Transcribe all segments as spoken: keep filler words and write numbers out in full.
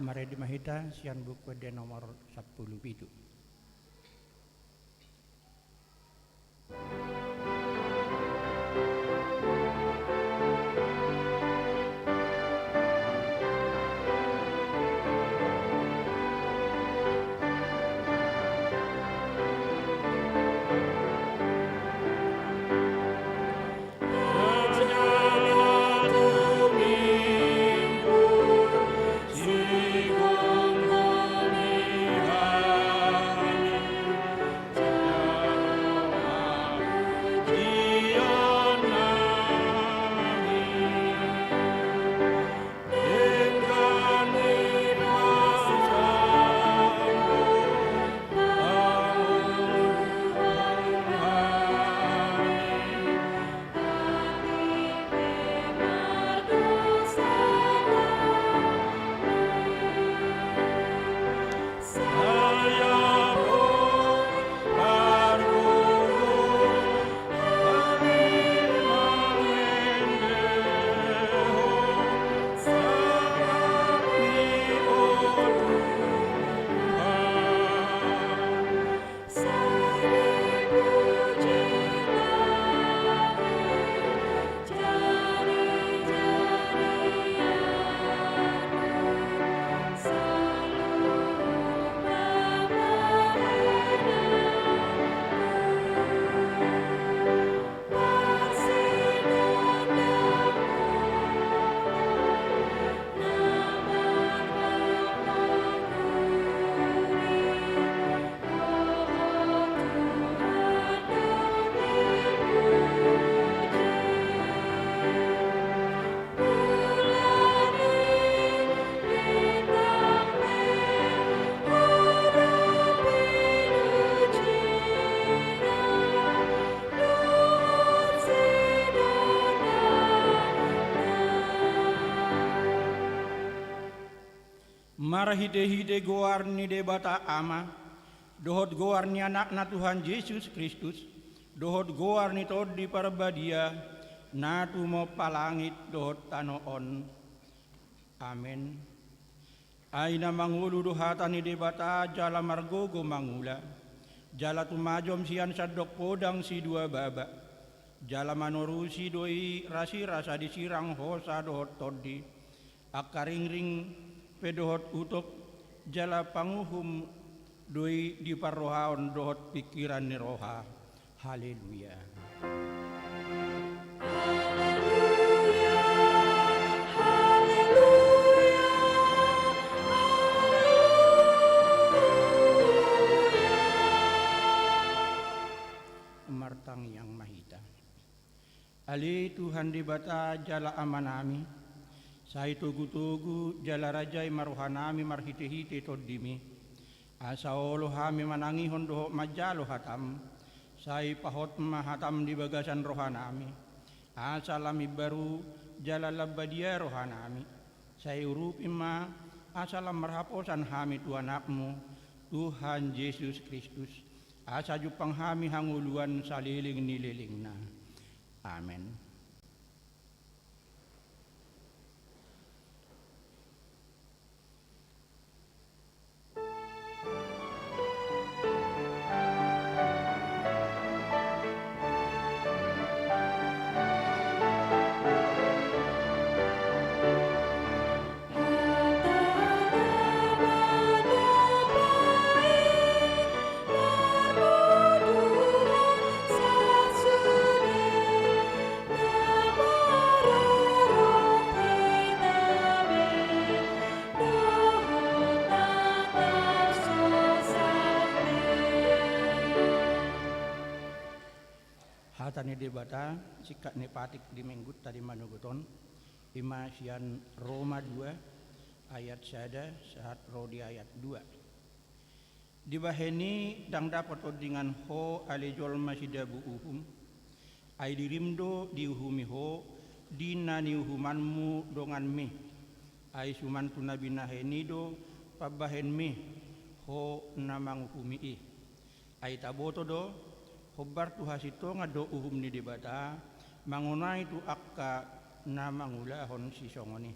Marende ma hita sian Buku Ende nomor sampulu pitu. Marhitehite goar ni Debata Ama, dohot goar ni Anakna Tuhan Jesus Kristus, dohot goar ni Tondi Parbadia, na tumompa langit dohot tano on. Amen. Ai na mangolu do hata ni Debata jala margogo mangula, jala tumajom sian sandok podang sidua baba, jala manorusi do i rasirasa di sirang hosa dohot tondi, angka ringring pe dohot utok, jala panguhum do i di parrohaon dohot pingkiran ni roha. Haleluya. Haleluya, haleluya, haleluya. Martangiang ma hita. Ale Tuhan Debata jala Amanami, sai togutogu jala rajai ma rohanami marhitehite Tondimi, asa olo hami manangihon dohot manjalo hatam, sai pahot ma hatam di bagasan rohanami, asa lam imbaru jala lam badia rohanami, sai urupi ma asa lam marhaposan hami tu Anakmu, Tuhan Jesus Kristus, asa jumpang hami hangoluan saleleng ni lelengna. Amen. Hata ni Debata, singkat ni patik di Minggunta di manogot on, ima sian Roma dua, ayat sada sahat ro di ayat dua. Dibahen i ndang dapot ondingan ho ale jolma sidabu uhum, ai dirim do diuhumi ho di na niuhumanmu donganmi, ai suman tu na binahen i do pambahenmi ho na manguhumi i. Ai taboto do, hombar tu hasintongan do uhum ni Debata mangonai tu angka na mangulahon sisongon i.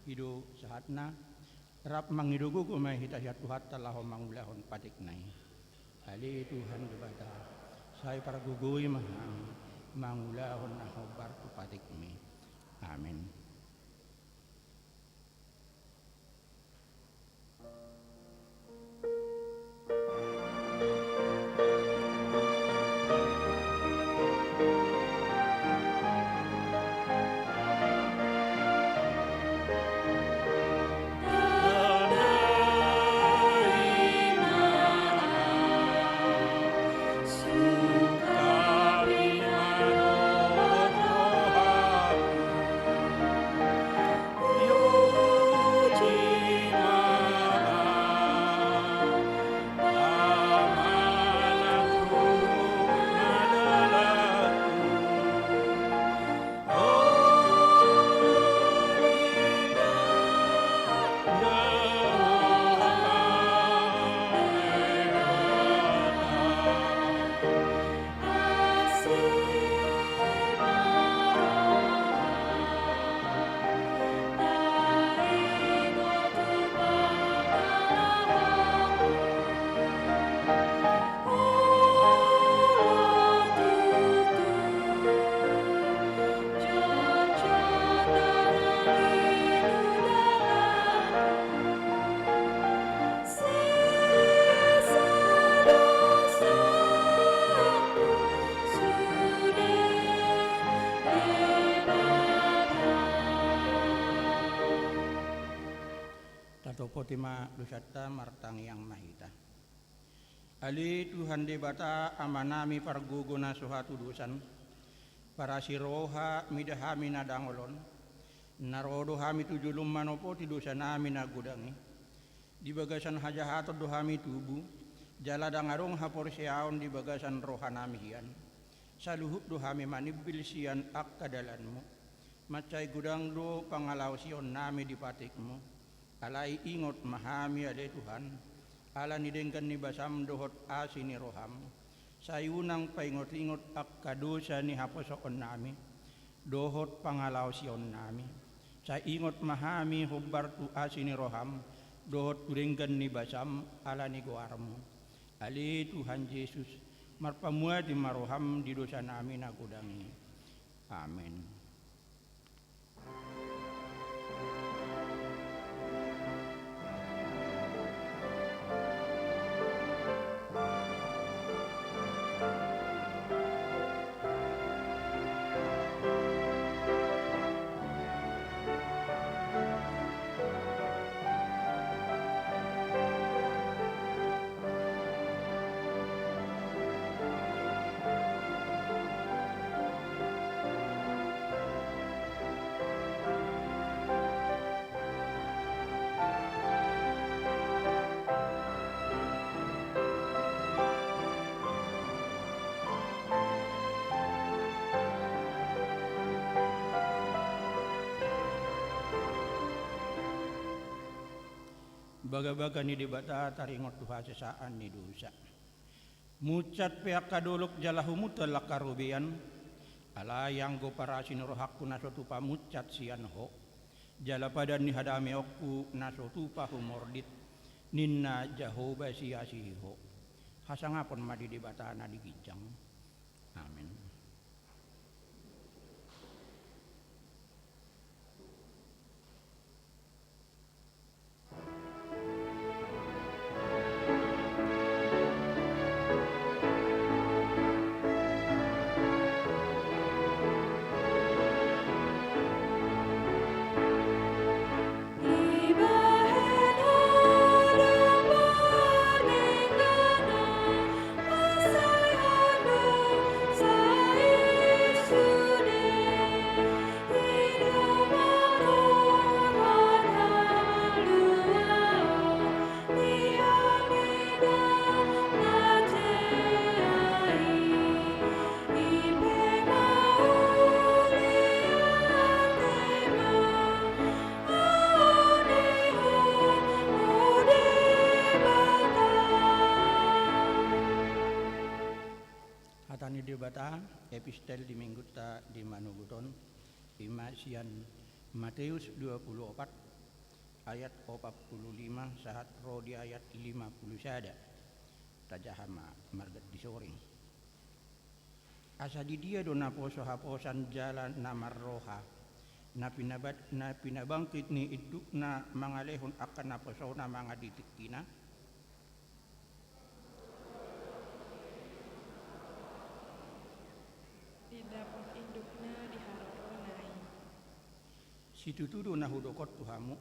I do sahatna. Rap mangido gogo ma hita sian Tuhanta laho mangulahon patikna i. Ale Tuhan Debata, sai pargogoi ma hami mangulahon na hombar tu patikmi. Amen. Tatopoti ma dosanta, martangiang ma hita. Ale Tuhan Debata, Amanami pargogo na so hatudosan, parasi roha mida hami na dangol on, na ro do hami tu jolom manopoti dosanami na godang i. Di bagasan hajahaton do hami tubu, jala ndang adong haporseaon di bagasan rohanami hian. Saluhut do hami manimbil sian angka dalanmu. Mansai godang do pangalaosionnami di patikmu. Alai ingot ma hami ale Tuhan, ala ni denggan ni basam dohot asi ni roham. Sai unang paingotingot angka dosa ni haposoonnami dohot pangalaosionnami. Sai ingot ma hami hombar tu asi ni roham dohot tu denggan ni basam ala ni goarmu. Ale Tuhan Jesus, marpamuati ma roham di dosanami na godang i. Amen. Bagabaga ni Debata taringot tu hasesaan ni dosa. Munsat pe angka dolok jala humuntal angka robean, alai anggo parasi ni rohangku na so tupa munsat sian Ho, jala padan ni hadameonku na so tupa humordit, ninna Jahowa siasi Ho. Hasangapon ma di Debata na di ginjang. Amen. Hata ni Debata, epistel di minggunta di manogot on, ima sian Mateus dua puluh opat, Ayat opat pulu lima sahat ro di ayat lima pulu sada. Tajaha ma marganti soring. Asa di dia do naposo haposan jala na marroha, na pinabat-, na pinabangkit ni indukna mangalehon angka naposona mangan di tingkina? Didapot indukna di harorona i. Situtu do na hudok on tu hamu,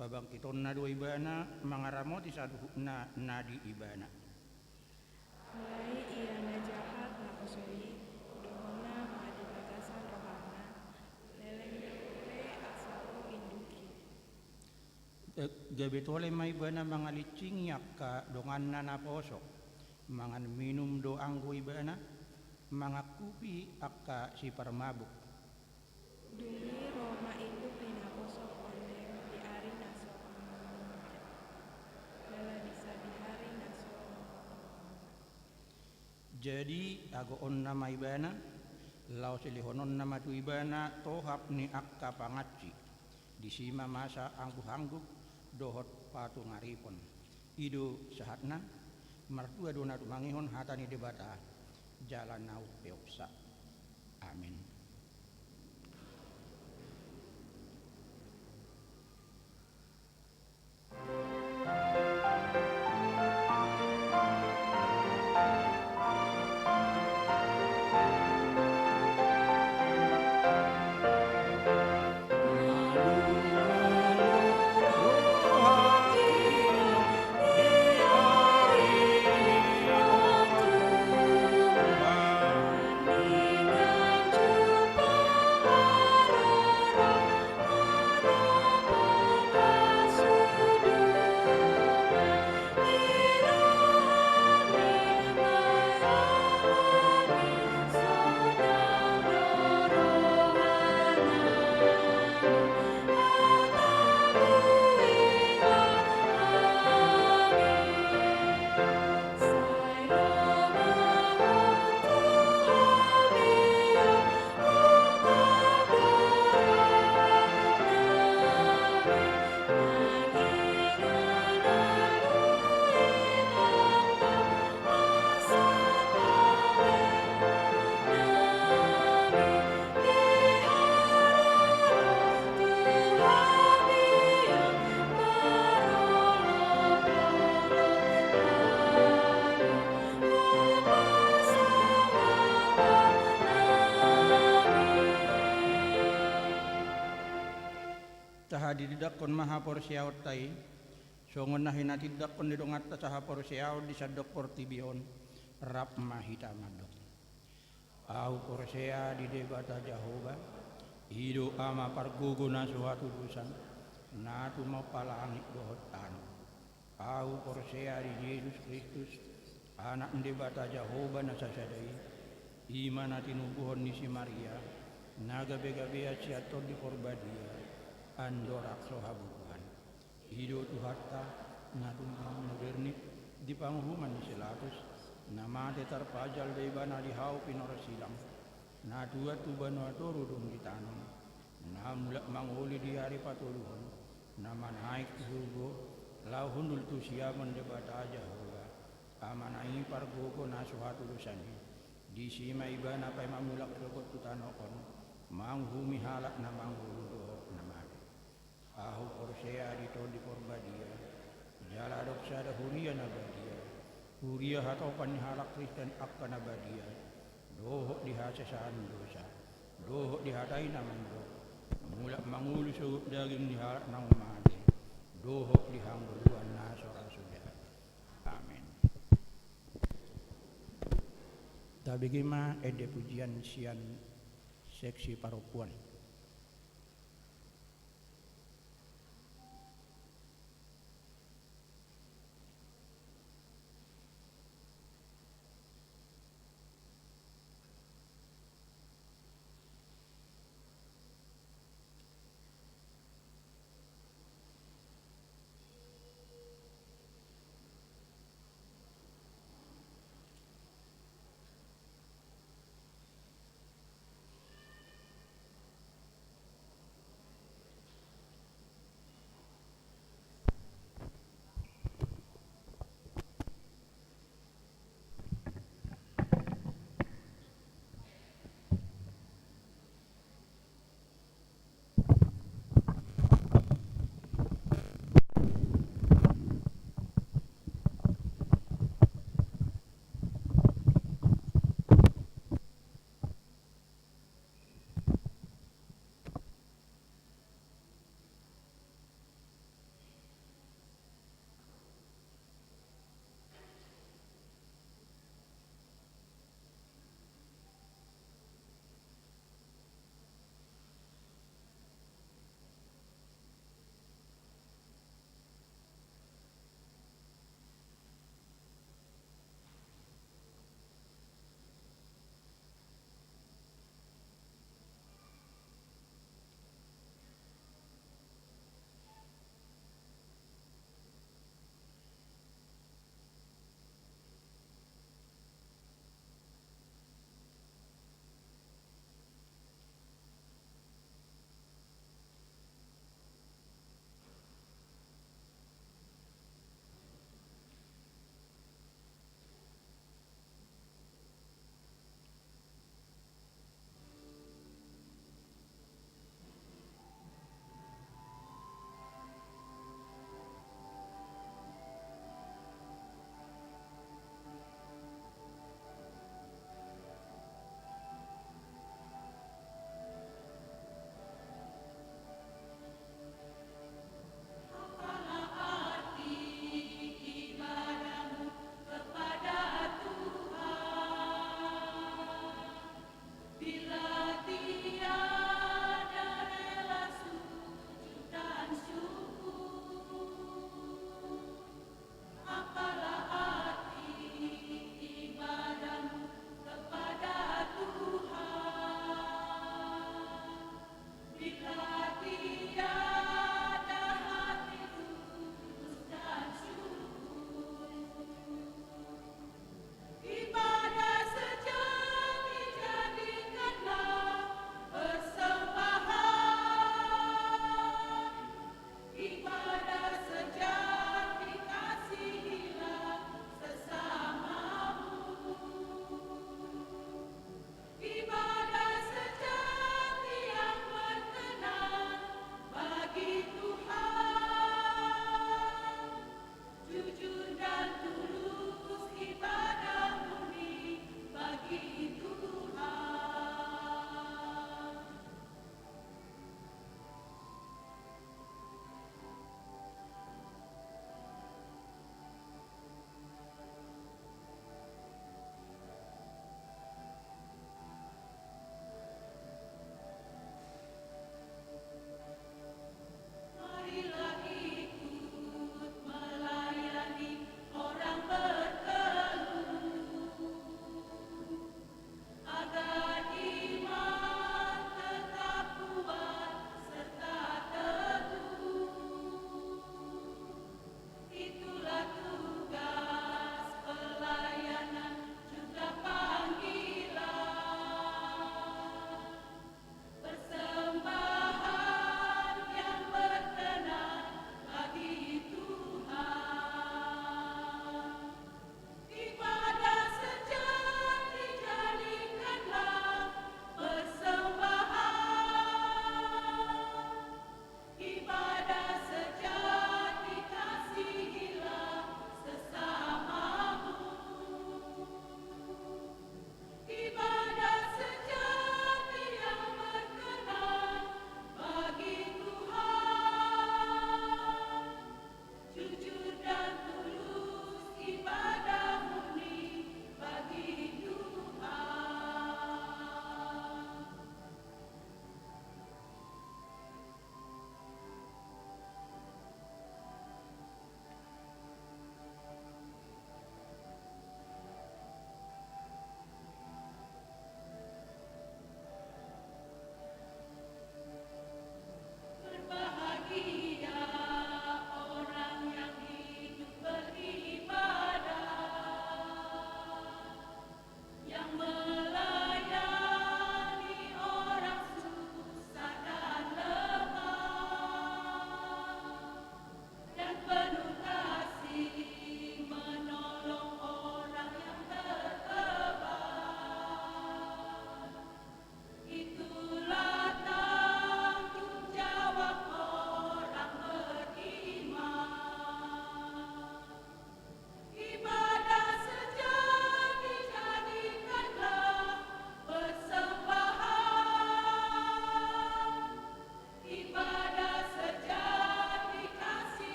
pabangkitonna do ibana mangaramoti saluhutna na di ibana. Alai ia na jahat naposo i, dohonna ma di bagasan rohana, leleng do ro asa ro indukki. Eh, gabe tole ma ibana mangalinsingi angka donganna naposo, mangan minum do anggo ibana, mangangkupi angka siparmabuk. Dung i ro ma induk ni naposo on lean di ari na so mangolu, jala bisa di ari na so mangolu. Jadi agoonna ma ibana, laos lehononna ma tu ibana tohap ni angka pangansi. Disi ma masa angguk-angguk dohot patungaripon. I do sahatna. Martua do na tumangihon hata ni Debata, jala na umpeopsa. Amin. Taha ditindanghon ma haporseaonta i, songon na hinatindanghon ni donganta sahaporseaon di sandok portibi on. Rap ma hita mandok. Ahu porsea di Debata Jahowa, i do Ama pargogo na so hatudosan, na tumompa langit dohot tano. Ahu porsea di Jesus Kristus, Anak ni Debata Jahowa na sasada i, i ma na tinubuhon ni si Maria, na gabegabean sian Tondi Porbadia, andorang so habubuhan. I do Tuhanta, na tumang modernit di panguhuman ni si Latus, na mate tarpajal do ibana di hau pinorsilang, na tuat tu banua toru dung ditanom, na mulak mangolu di ari patoluhon, na manaek tu surgo, laho hundul tu siamun Debata Jahowa, Amana i pargogo na so hatudosan i. Disi ma ibana paima mulak sogot tu tano on, manguhumi halak na mangolu dohot na mate. Ahu porsea di Tondi Porbadia, jala adong sada huria na badia, huria hatopan ni halak Kristen angka na badia, dohot di hasesaan dosa, dohot di hata i na mandok, mulak mangolu sogot daging ni halak naung mate, dohot di hangoluan na so ra suda. Amin. Tabege ma ende pujian sian seksi parompuan.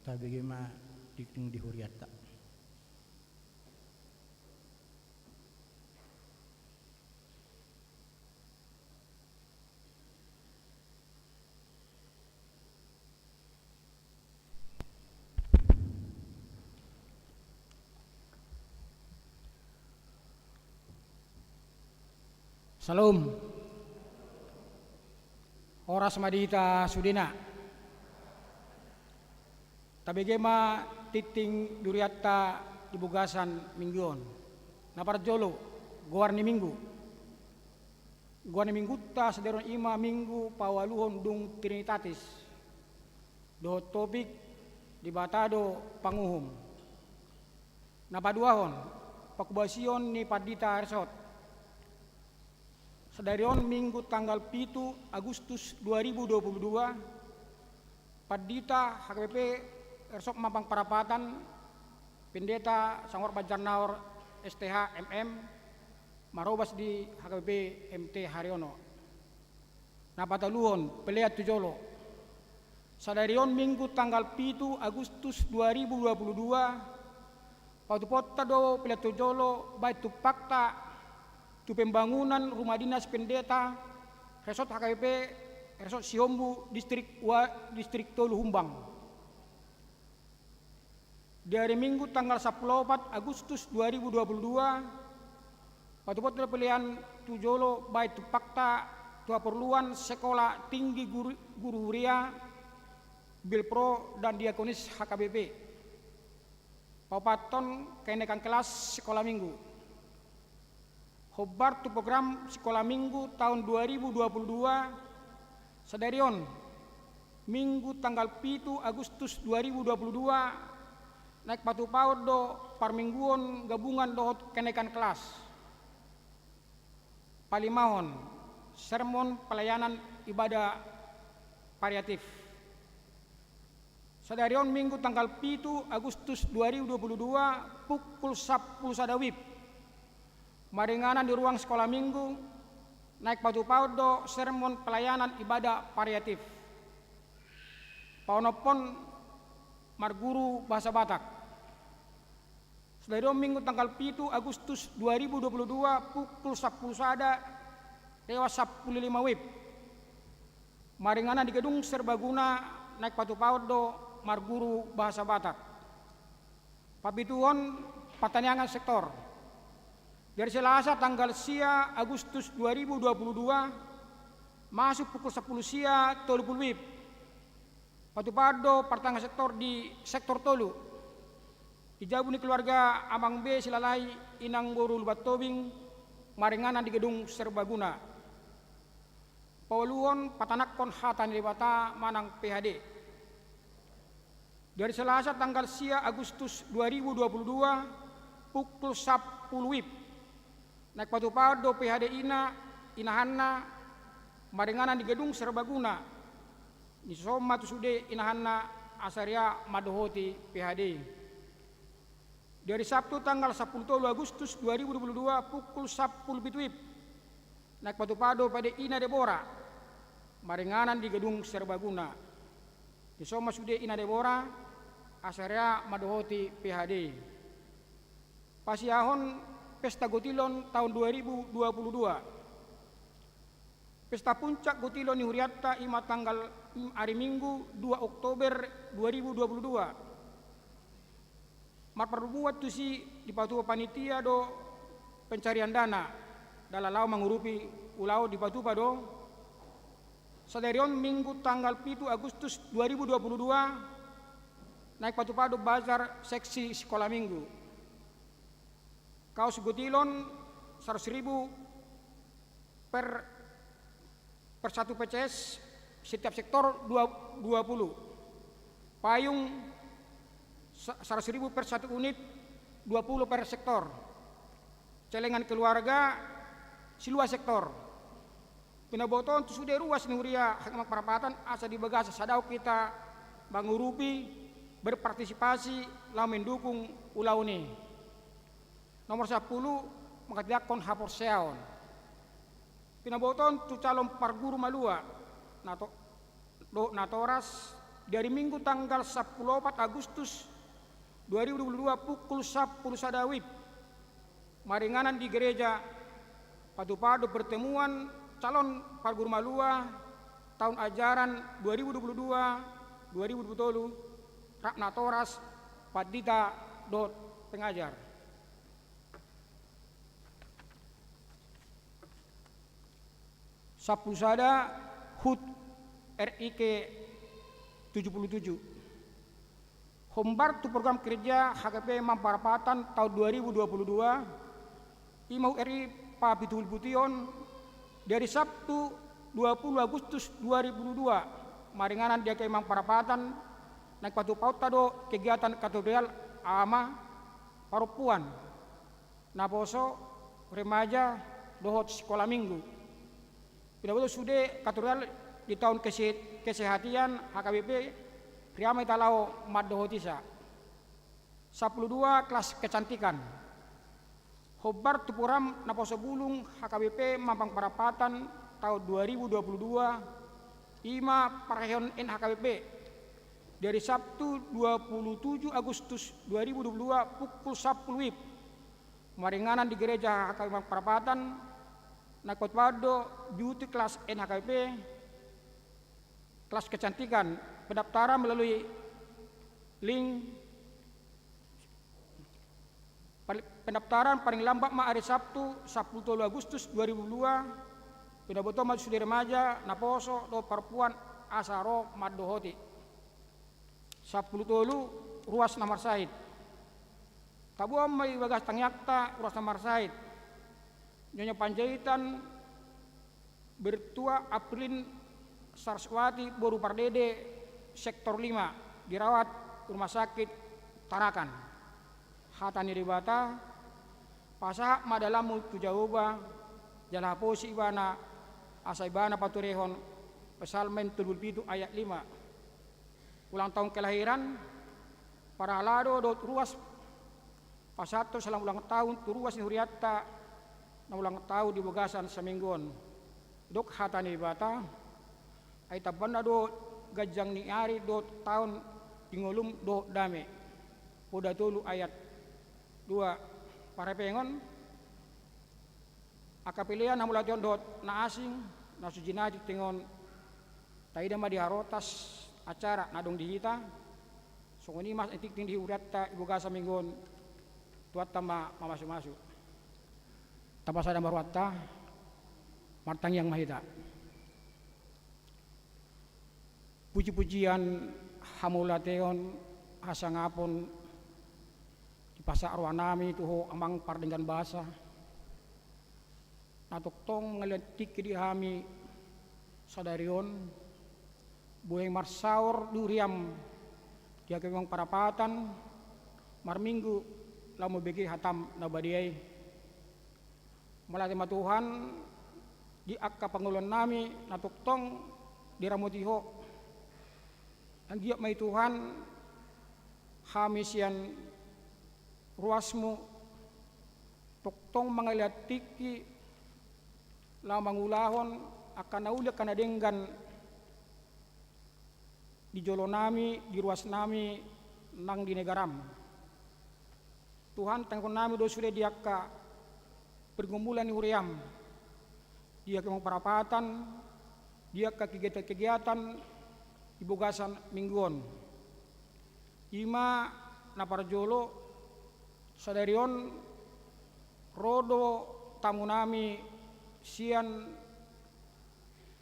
Tabege ma tingting di hurianta. Syalom. Horas ma di hita sudena. Tabege ma tingting di hurianta di bagasan minggu on. Na parjolo, goar ni minggu. Goar ni minggunta sadari on i ma Minggu paualuhon dung Trinitatis. Dohot topik, Debata do panguhum. Na paduahon, panghobasion ni pandita resort. Sadari on Minggu tanggal pitu Agustus dua ribu dua puluh dua, pandita H K B P Resort Mampang Perapatan, Pendeta Sangor Banjarnaor, S T H, M M, marhobas di H K B P M T Haryono. Na patoluhon, pelean tu jolo. Sadari on Minggu tanggal pitu Agustus dua ribu dua puluh dua, patupaonta do pelean tu jolo baen tumpakta tu pembangunan rumah dinas pendeta Resort H K B P Resort Sihombu, Distrik Ua-, Distrik Tolu Humbang. Di ari Minggu tanggal sampulu opat Agustus dua ribu dua puluh dua, patupaonta do pelean tu jolo baen tumpakta tu haporluan Sekolah Tinggi Guru, Guru Huria, Bilpro dan Diakonis H K B P. Paopathon kenaikan kelas sekolah minggu. Hombar tu program sikola minggu taon dua ribu dua puluh dua, sadari on, Minggu tanggal pitu Agustus dua ribu dua puluh dua, naeng patupaon do parmingguon gabungan dohot kenaikan kelas. Palimahon, sermon pelayanan ibadah variatif. Sadari on Minggu tanggal pitu Agustus dua ribu dua puluh dua pukul sampulu sada wib. Maringanan di ruang sekolah minggu, naeng patupaon do sermon pelayanan ibadah variatif. Paonomhon marguru bahasa Batak. Sadari on Minggu tanggal pitu Agustus dua ribu dua puluh dua pukul sampulu sada lewat sampulu lima wib. Maringanan di Gedung Serbaguna, naeng patupaon do marguru bahasa Batak. Papituhon, partangiangan sektor. Di ari Selasa tanggal sia Agustus dua ribu dua puluh dua, masuk pukul sampulu sia tolu pulu wib. Patupaon do partangiangan sektor di sektor tolu. Di jabu ni keluarga Amang B Silalai, Inang Boru Lubantobing, maringanan di Gedung Serbaguna. Paualuhon, patanakhon hata ni Debata manang P H D. Di ari Selasa tanggal sia Agustus dua ribu dua puluh dua pukul sampulu wib. Naeng patupaon do P H D-na, inahanna, maringanan di Gedung Serbaguna. Dison ma tu sude inahanna asa rea mandohoti P H D. Di ari Sabtu tanggal sampulu tolu Agustus dua ribu dua puluh dua pukul sampulu pitu wib. Naeng patupaon do P H D-na Debora. Maringanan di Gedung Serbaguna. Dison ma sude ina Debora, asa rea mandohoti P H D. Pasiahon pesta gotilon taon dua ribu dua puluh dua. Pesta puncak gotilon ni hurianta i ma tanggal, ari Minggu dua Oktober dua ribu dua puluh dua. Marparbuat tusi dipatupa panitia do pencarian dana, jala laho mangurupi ulaon dipatupa do. Sadari on Minggu tanggal pitu Agustus dua ribu dua puluh dua, naeng patupa do bazar seksi sikola minggu. Kaos gotilon seratus ribu per, per satu P C S, setiap sektor dua, dua puluh. Payung sa-, seratus ribu per satu unit, dua puluh per sektor. Celengan keluarga, silua sektor. Pinabotohon tu sude ruas ni huria Hikmat Perapatan asa di bagasan sadao hita mangurupi, berpartisipasi, laho mendukung ulaon i. Nomor sampulu, manghatindanghon haporseaon. Pinabotohon tu calon parguru malua, nato-, dohot natoras, Di ari Minggu tanggal sampulu opat Agustus dua ribu dua puluh dua pukul sampulu sada wib, maringanan di gereja, patupahon do pertemuan calon parguru malua taon ajaran dua ribu dua puluh dua dua ribu dua puluh tolu, rap natoras, pandita dohot pengajar. Sampulu sada, HUT R I K tujuh puluh tujuh. Hombar tu program kerja H K B P Mampang Parapatan taon dua ribu dua puluh dua, i ma HUT R I papitu pulu pitu on, di ari Sabtu dua puluh Agustus dua ribu dua puluh dua, maringanan di H K B P Mampang Parapatan, naeng patupahonta do kegiatan kategorial ama, parompuan, naposo, remaja, dohot sikola minggu. Pinaboto sude kategorial di taon kese-, kesehatan H K B P, ri ama hita laho mandohoti sa. Sampulu dua, kelas kecantikan. Hombar tu program naposo bulung H K B P Mampang Parapatan taon dua ribu dua puluh dua, i ma parheheon N H K B P, di ari Sabtu dua puluh tujuh Agustus dua ribu dua puluh dua pukul sampulu wib, maringanan di gereja H K B P Mampang Parapatan, naeng patupahon do beauty class N H K B P, kelas kecantikan, pendaftaran melalui link. Pal-, pendaftaran paling lambat ma ari Sabtu sampulu tolu Agustus dua ribu dua puluh dua, pinaboto ma sude remaja, naposo dohot parompuan asa ro mandohoti. Sampulu tolu, ruas na marsahit. Taboan ma di bagas tangiangta ruas na marsahit Nyonya Panjaitan Bertua Aprilin Saraswati boru Pardede, sektor lima, dirawat rumah sakit Tarakan. Hata ni Debata, pasahat ma dalanmu tu Jahowa, jala haposi ibana, asa ibana paturehon. Psalmen tolu pulu pitu ayat lima. Ulang tahun kelahiran, parhalado dohot ruas, pasahathon selamat ulang tahun tu ruas ni hurianta na ulang tahun di bagasan saminggu on. Didok hata ni Debata, ai tambanna do ganjang ni ari dohot taon di ngolum dohot dame. Poda tolu ayat dua. Parhepengon, angka pelean na mauliate on dohot na asing, na so jinajintung on, taida ma di harotas acara na adong di hita, songon i ma tingting di hurianta di bagasan minggu on. Tuhanta ma mamasumasu. Tapasada ma rohanta, martangiang ma hita. Pujipujian, hamauliateon, hasangapon, dipasahat rohanami tu Ho Amang Pardenggan Basa, na tongtong mangalean tingki di hami sadari on, boi marsaor di huriam di H K B P Mampang Parapatan, marminggu laho mambege hatam na badia i. Mauliate ma Tuhan, di angka pangoluannami na tongtong diramoti Ho. Anggiat ma i Tuhan, hami sian ruasmu tongtong mangalean tingki laho mangulahon angka na uli angka na denggan di jolonami, di ruasnami, nang di negaram. Tuhan, tangiangnami do sude di angka pergumulan ni huriam, di angka Mampang Parapatan, di angka kegiatan-kegiatan di bagasan minggu on. I ma na parjolo, sadari on ro do tamunami sian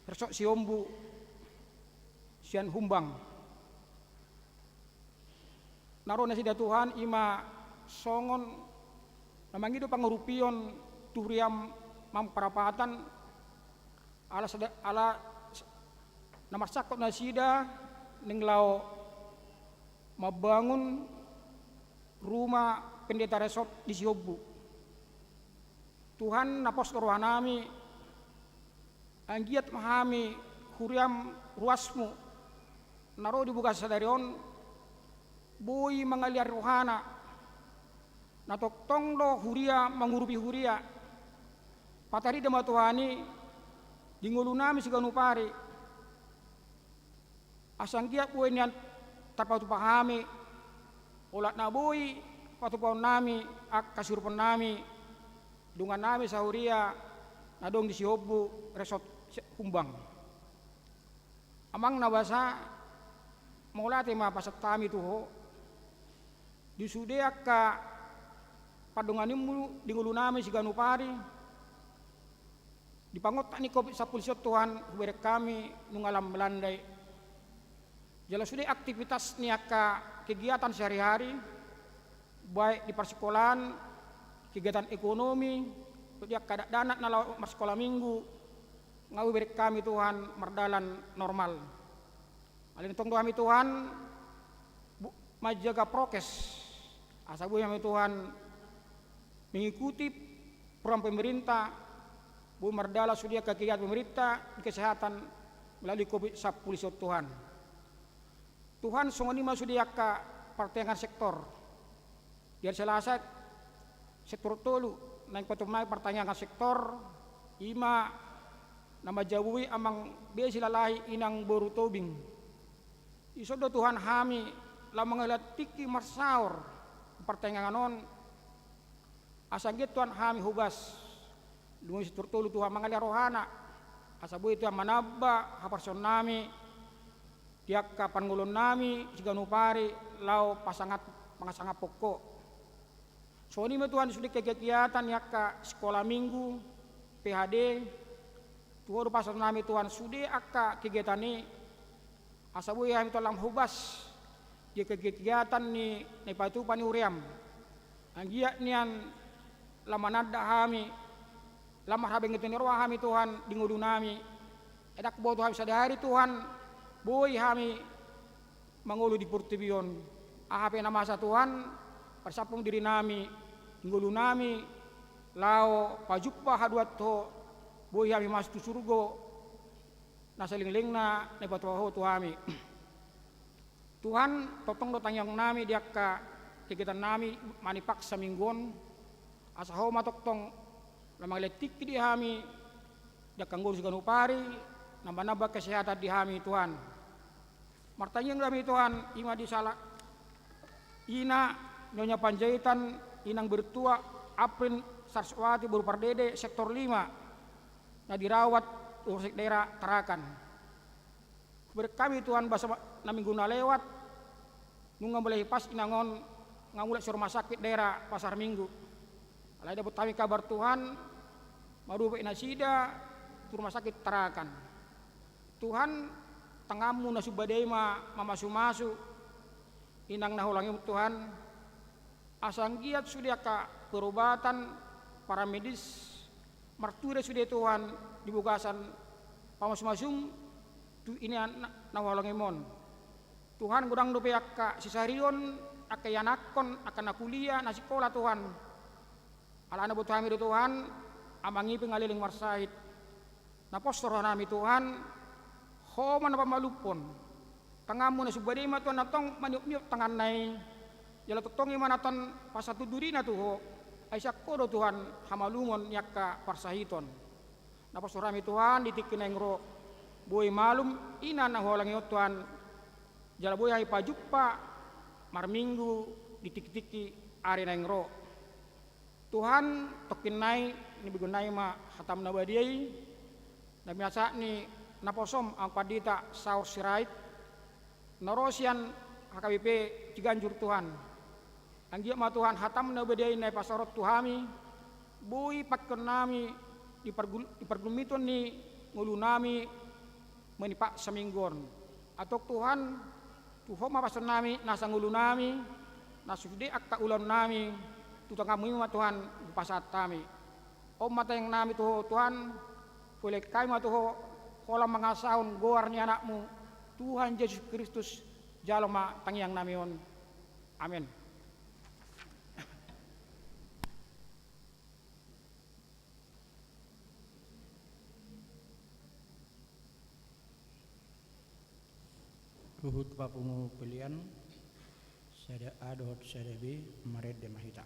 Resort Sihombu, sian Humbang. Na ro nasida Tuhan, i ma songon na mangido pangurupion tu huriam Mampang Parapatan, ala sada-, ala s-, na marsangkot nasida naeng laho mambangun rumah pendeta resort di Sihombu. Tuhan, na pos do rohanami, anggiat ma hami huriam, ruasmu na ro di bagasan sadari on boi mangalean rohana, na tongtong do huria mangurupi huria. Patarida ma Tuhan i di ngolunami siganup ari. Asa anggiat boi nian tarpatupa hami olat na boi patupaonnami angka siruponnami, dongannami sahuria na adong di Sihombu, Resort Humbang. Amang na basa, mauliate ma pasahat hami tu ho di sude angka pandonganionmu di ngolunami siganup ari. Di pangontak ni covid sampulu sia on Tuhan, hubereng hami nunga lam melanda i. Jala sude aktivitas ni angka kegiatan sehari-hari, baik di parsikolaan, kegiatan ekonomi, di angka dakdanak na laho marsikola minggu, nga hubereng hami Tuhan mardalan normal. Alani tong do hami Tuhan, bu-, manjaga prokes. Asa boi hami Tuhan mengikuti program pemerintah, boi mardalan sude angka kegiatan pemerintah di kesehatan melalui covid sampulu sia on Tuhan. Tuhan, songon i ma sude angka partangiangan sektor. Di ari Selasa, sektor tolu, naeng patumnai partangiangan sektor, i ma na manjabui amang Besi Lalahi inang boru Tobing. Dison do Tuhan hami laho mangalehon tingki marsaor partangiangan on, asa anggiat Tuhan hami hobas. Lumobi sektor tolu Tuhan mangalehon rohana, asa boi Tuhan manamba haporseaonnami di angka parngoluonnami siganup ari laho pasangat-, pasangaphon Ho. Songon i ma Tuhan sude kegiatan ni angka sikola minggu, P H D, tu Ho do pasahatonnami Tuhan sude angka kegiatan i, asa boi hami Tuhan lam hobas di kegiatan ni na ipatupa ni huria-M. Anggiat nian lam mananda hami, lam marhabengeton ni roha hami Tuhan di ngolunami. Ai ndang huboto hami sadari Tuhan, boi hami mangolu di portibi on. Aha pe na masa Tuhan, parsahapon dirinami, ngolunami, laho pajumpang haduan tu Ho, boi hami masuk tu surgo na saleleng-lengna na ipatupa Ho tu hami. Tuhan, tongtong do tangiangnami di angka kegiatannami manipak saminggu on, asa Ho ma tongtong na mangalehon tingki di hami di angka ngolu siganup ari, namba-namba kesehatan di hami Tuhan. Martangiang do hami Tuhan, i ma di sahala ina Nyonya Panjaitan, inang mertua Aprin Saraswati boru Pardede, sektor lima, na dirawat rumah sakit daerah Tarakan. Hubereng hami Tuhan basa na minggu na lewat, nunga mulai hipas inang on, nga mulak sian rumah sakit daerah Pasar Minggu. Alai dapot hami kabar Tuhan, marubat nasida tu rumah sakit Tarakan. Tuhan, tanganmu na sumba dai ma mamasu-masu inang na huhaholongi on Tuhan, asa anggiat sude angka perobatan, paramedis, martua sude Tuhan di bagasan pamasu-masum tu inang na, na huhaholongi on. Tuhan, godang dope angka sisarion, angka ianakhon, angka na kuliah, na sikola Tuhan. Alana boto hami do Tuhan, amang i pe nga leleng marsahit. Naposo rohanami Tuhan, Ho ma na pamalumhon. Tanganmu na sumba dai ma Tuhan na tong maniop-niop tanganna i. Jala tongtong i ma na tong pasahat tu durina tu Ho. Ai sian Ho do Tuhan hamalumon ni angka parsahiton. Naposo rohanami Tuhan di tingki naeng ro. Boi malum inang na huhaholongi on Tuhan. Jala boi hami pajumpa marminggu di tingki-tingki ari naeng ro. Tuhan, tongkin nai, ni begeonnami ma hataM na badia i, na binasahat ni naposoM, amang pandita Saur Sirait, na ro sian H K B P Ciganjur Tuhan. Anggiat ma Tuhan hataM na badia i na ipasahat tu hami, boi pangkeonnami di pargul-, di pargulmiton ni ngolunami manipak saminggu on. Antong Tuhan, tu Ho ma pasahatonnami nasa ngolunami, na sude angka ulaonnami, tu tanganMu i ma Tuhan hupasahat hami. On ma tangiangnami tu Ho Tuhan, huelek hami ma tu Ho, holan mangasahon goar ni AnakMu, Tuhan Jesus Kristus, jalo ma tangiangnami on. Amen. Huhut papungu pelean, sada A dohot sada B, marende ma hita.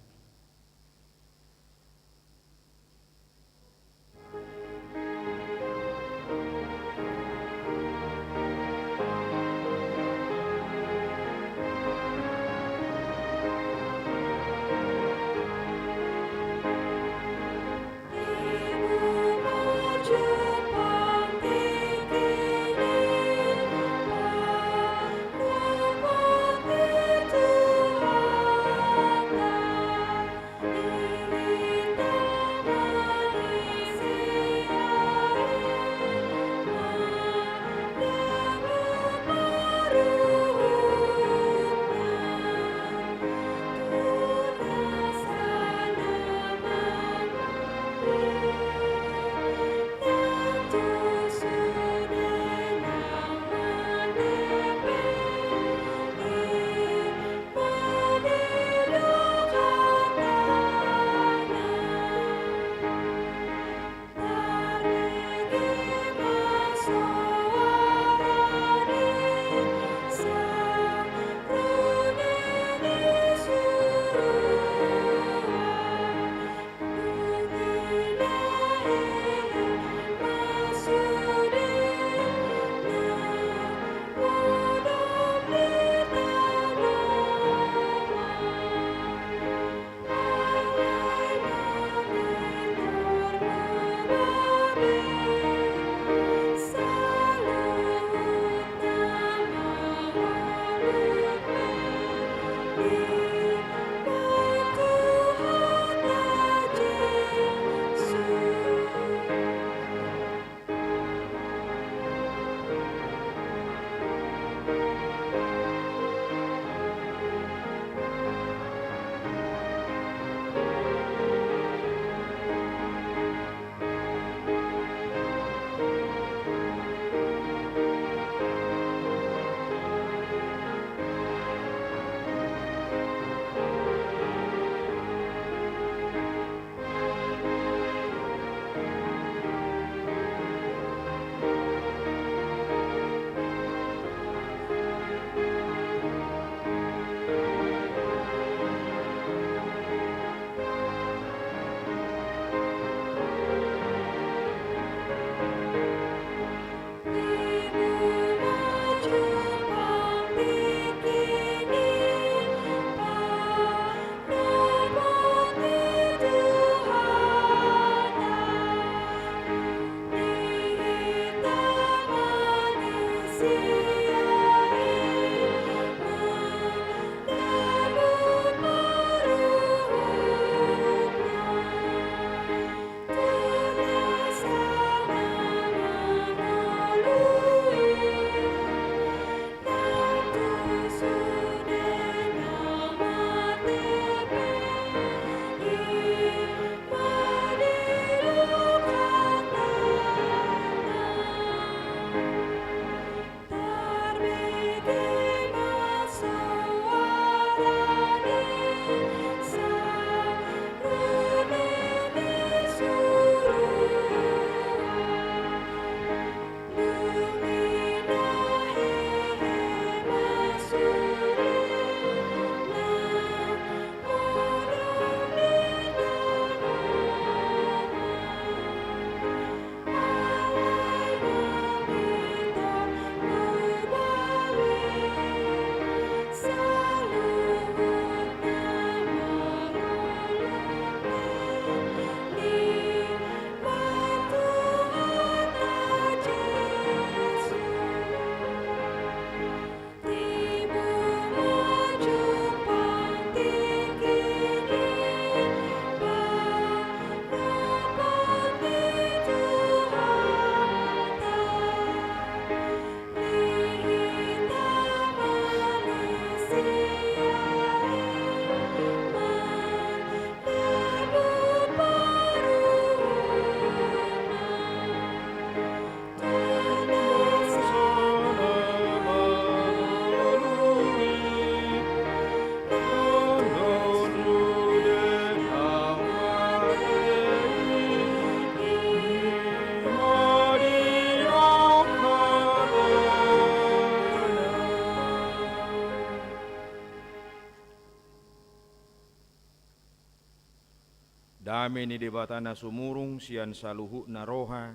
Dame ni Debata na sumurung sian saluhutna roha,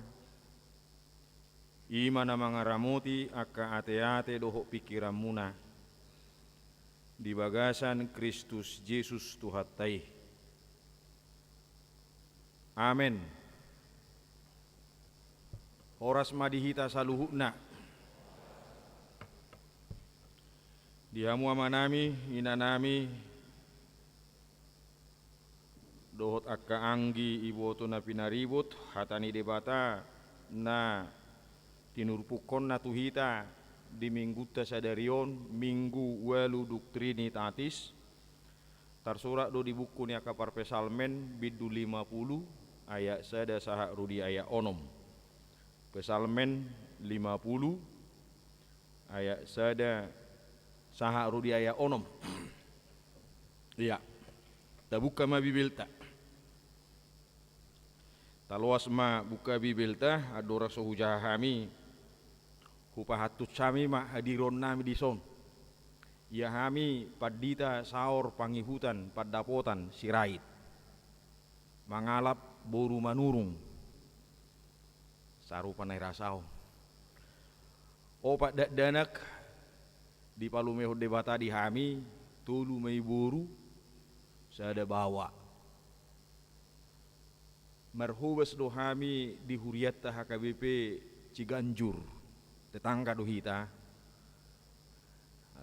i ma na mangaramoti angka ateate dohot pingkiranmuna di bagasan Kristus Jesus Tuhanta i. Amen. Horas ma di hita saluhutna. Di hamu amanami, inanami, dohot angka anggi iboto na pinaribot, hata ni Debata na tinurpukkonna tu hita di minggunta sadari on, Minggu Ualu Duk Trinitatis, tarsurat do di buku ni angka parpsalmen, bindu lima pulu, ayat sada sahat ro di ayat onom. Psalmen lima pulu, ayat sada sahat ro di ayat onom. Ia, tabuka ma Bibelta. Taloas ma buka Bibelta, andorang so hujaha hami, hupahantusi hami ma hadirionnami dison. Ia hami pandita saor pangihutan pandapotan Sirait, mangalap boru Manurung. Sarupa na irasahon. Opat dakdanak dipalumehon Debata di hami, tolu ma i boru, sada baoa. Marhobas do hami di hurianta H K B P Ciganjur, tetangga do hita.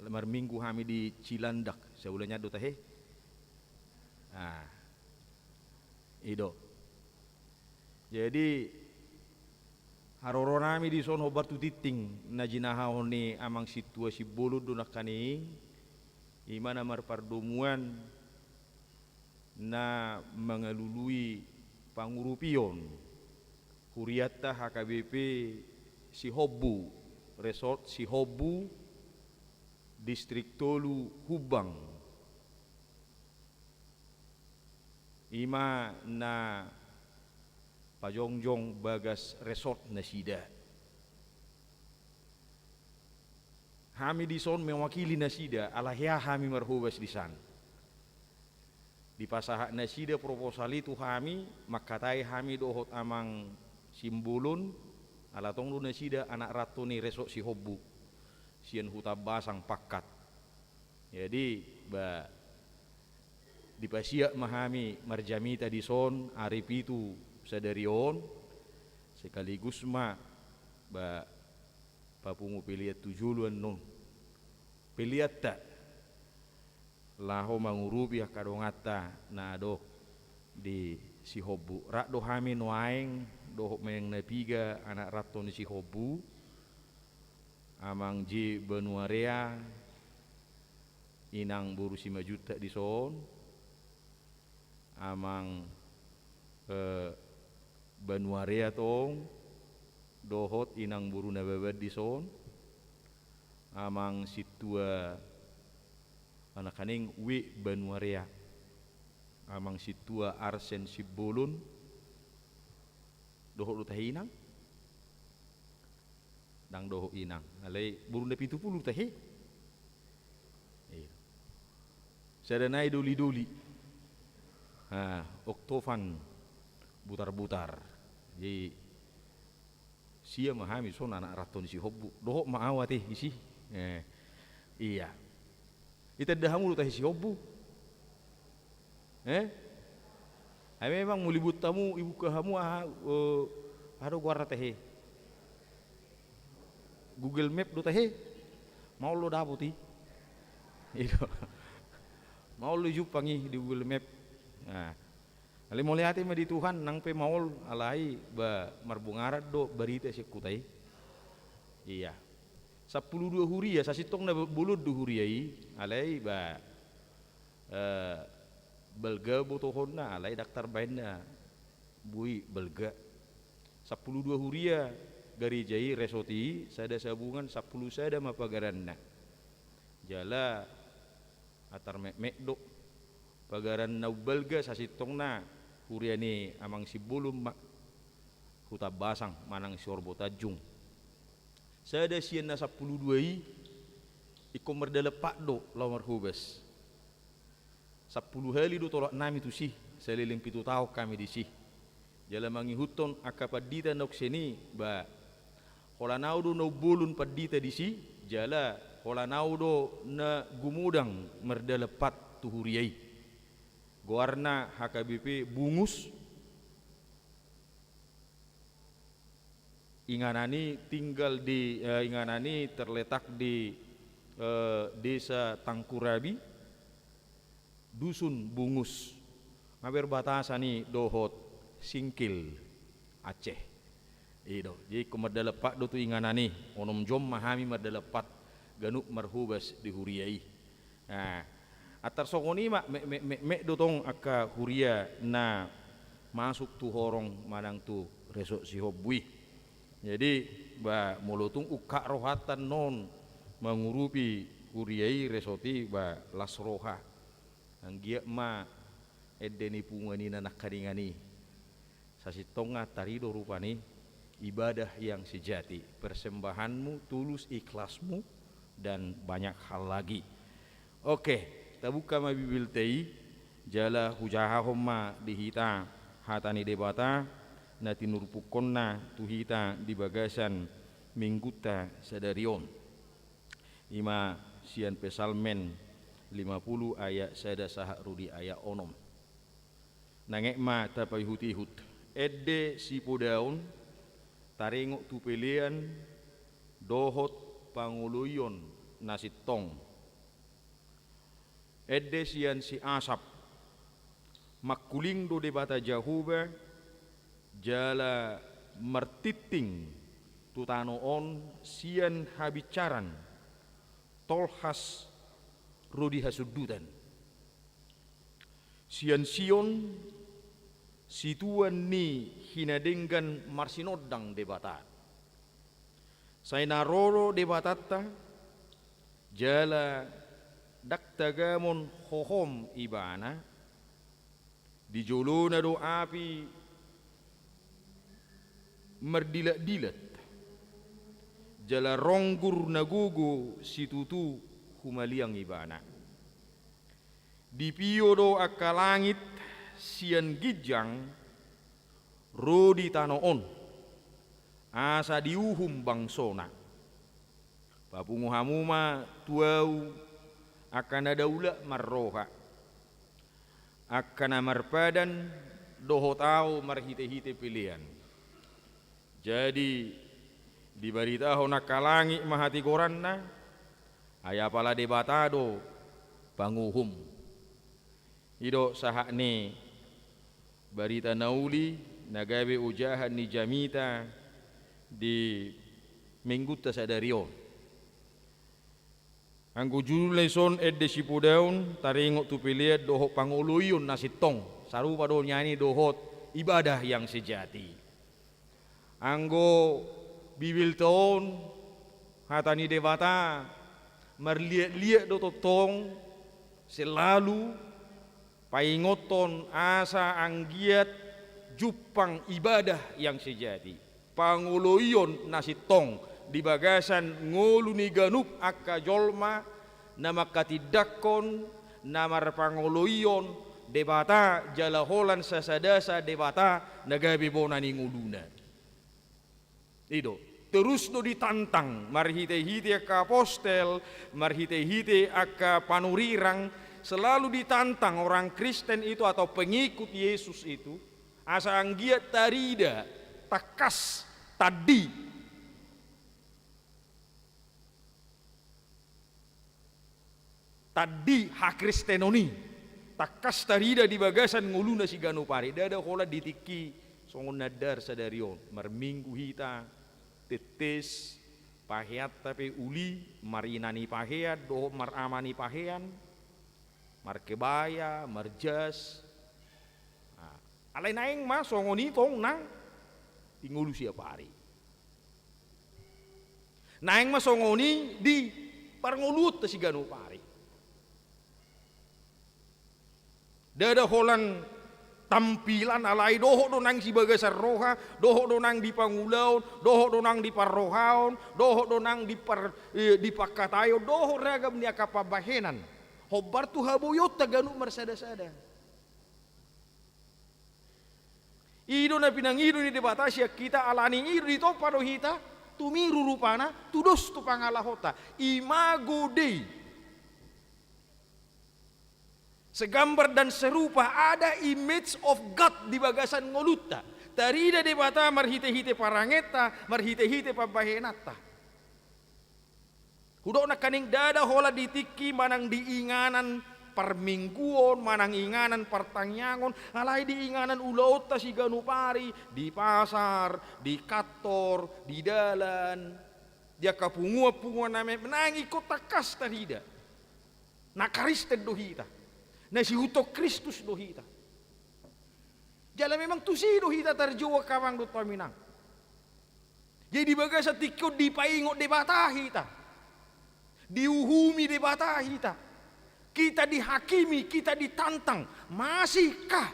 Marminggu hami di Cilandak, saulanya do tahe. Ah, i do. Jadi, haroronami dison hombar tu tingting na jinahahon ni Amang Sintua Simbolon do nangkaning, i ma na marpardomuan na mangalului pangurupion hurianta H K B P Sihombu, Resort Sihombu, Distrik Tolu Humbang. I ma na pajongjong bagas resort nasida. Hami dison mewakili nasida, ala hea hami marhobas disan. Dipasahat nasida proposal i tu hami, mangkatai hami dohot Amang Simbolon, ala tong do nasida anak ranto ni Resort Sihombu, sian Huta Basang Pakkat. Jadi, ba, dipasiat ma hami marjamita dison ari pitu sadari on, sekaligus ma, ba, papungu pelean tu jolo annon. Peleanta laho mangurupi angka donganta na adong di Sihombu. Rap do hami nuaeng dohot manang na piga anak ranto ni Sihombu, Amang J Banuarea, Inang boru Simanjuntak dison, Amang, eh, Banuarea tong, dohot Inang boru Nababan dison, Amang Sintua, anak kaning W Banuarea, Amang Sintua Arsen Simbolon, dohot do tahe Inang? Ndang dohot Inang. Alai boru na pitu pulu tahe. Iya. Sada nai doli-doli. Ha, Oktovan Butar-butar. Jadi, sia ma hami son anak ranto ni Sihombu. Dohot ma au ate isi. Eh, iya. Itanda hamu do tahe Sihombu? Eh? Ai memang molo ibuat hamu, ibuka hamu aha, eh, aha do goarna tahe? Google Map do tahe? Maol do dapot i. I do. Maol do jumpang i di Google Map. Nah. Alai mauliate ma di Tuhan, nang pe maol, alai ba marbungaran do barita sian huta i. Iya. Sampulu dua huria, sasintongna bolon do huria i, alai ba, eh, balga botohonna, alai ndang tarbaen na boi balga. Sampulu dua huria gareja i, resort i, sada sabungan sampulu sada ma pagaranna. Jala atar metmet do. Pagaran na umbalga sasintongna huria ni Amang Simbolon ma, Huta Basang manang Siorbo Tanjung. Sada sian na sampulu dua i ingkon mardalan pat do laho marhobas. Sampulu hali do tolap nami tusi, Saleleng pitu taon hami disi. Jala mangihuthon angka pandita na songon i, ba, holan ahu do na umbolon pandita disi, jala holan ahu do na gumodang mardalan pat tu huria i. Goarna H K B P Bungus. Inganan i tinggal di, eh, inganan i terletak di, eh, Desa Tangkurabi, Dusun Bungus. Nga perbatasan i dohot Singkil, Aceh. I do. Jadi ingkon mardalan pat do tu inganan i. Onom jom ma hami mardalan pat ganup marhobas di huria i. Nah, antar songon i ma, mek, mek, mek, mek do tong angka huria na masuk tu horong manang tu Resort Sihombu i. Jadi, ba, molo tung ungkap rohanta annon mangurupi huria i, resort i, ba, las roha. Anggiat ma ende ni punguan i na nangkaningan i. Sasintongna tarido rupani ibadah yang sejati, persembahanmu, tulus ikhlasmu, dan banyak hal lagi. Oke, tabuka ma Bibelta i, jala hujahahon ma di hita hata ni Debata na tinurpukkonna tu hita di bagasan Minggunta sadari on. I ma sian Psalmen lima puluh ayat sada sahat ro di ayat onom. Nang aek ma tapaihutihut. Ende sipodaon taringot tu pelean dohot pangoloion na sintong. Ende sian si Asap. Mangkuling do Debata Jahowa, jala martinting tu tano on sian habinsaran, tolhas ro di hasundutan. Sian Sion, situan ni hinadenggan marsinondang Debata. Sai na ro do Debatanta, jala ndang tagamon hohom Ibana, di jolona do api mardilatdilat, jala ronggur na gogo situtu humaliang Ibana. Dipio do angka langit sian ginjang ro di tano on, asa diuhum bangsona. Papungu hamu ma tu ahu angka na daulat marroha, angka na marpadan dohot ahu marhitehite pelean. Jadi, dibaritahon angka langit ma hatigoranna, ai apala Debata do panguhum. I do sahat ni barita na uli na gabe ojahan ni jamita di Minggunta sadari on. Anggo judulna dison, ende sipodaon taringot tu pelean dohot pangoloion na sintong. Sarupa do nian i dohot ibadah yang sejati. Anggo Bibelta on, hata ni Debata, marliatliat do tongtong selalu paingothon asa anggiat jumpang ibadah yang sejati, pangoloion na sintong di bagasan ngolu ni ganup angka jolma na manghatindanghon, na marpangoloion Debata jala holan sasadasa Debata na gabe bona ni ngoluna. I do, terus do ditantang marhitehite angka apostel, marhitehite angka panurirang, selalu ditantang orang Kristen itu atau pengikut Yesus itu, asa anggiat tarida tangkas tandi. Tandi hakristenon i tangkas tarida di bagasan ngoluna siganup ari. Ndada holan di tingki songon na ndada sadari on. Marminggu hita, tetes, paheanta pe uli, marina ni pahean dohot marama ni pahean, markebaya, marjas. Nah, alai naeng ma songon i tong nang di ngolu siap ari. Naeng ma songon i di parngoluonta siganup ari. Ndada holan tampilan, alai dohot do nang sibagasan roha, dohot do nang di pangulaon, dohot do nang di parrohaon, dohot do nang di par-, eh, di pangkataion, dohot ragam ni angka pambahenan. Hombar tu haboionta ganup marsadasada. I do na pinangido ni Debata sian hita, alani i do ditompa do hita tumiru rupana, tudos tu pangalahonta. Imago Dei. Segambar dan serupa, ada image of God di bagasan ngolunta. Tarida Debata marhite-hite parangenta, marhite-hite pambahenanta. Hudok nangkaning ndada holan di tingki manang di inganan parmingguon, manang inganan partangiangon, alai di inganan ulaonta siganup ari, di pasar, di kantor, di dalan, di angka punguan-punguan na me-, nang ingkon tangkas tarida. Na Kristen do hita. Na siihuthon Kristus do hita. Jala memang tusi do hita tarjou angka amang dohot inang. Jadi di bagasan tingki on dipaingot Debata hita. Diuhumi Debata hita. Kita dihakimi, kita ditantang. Masihkah?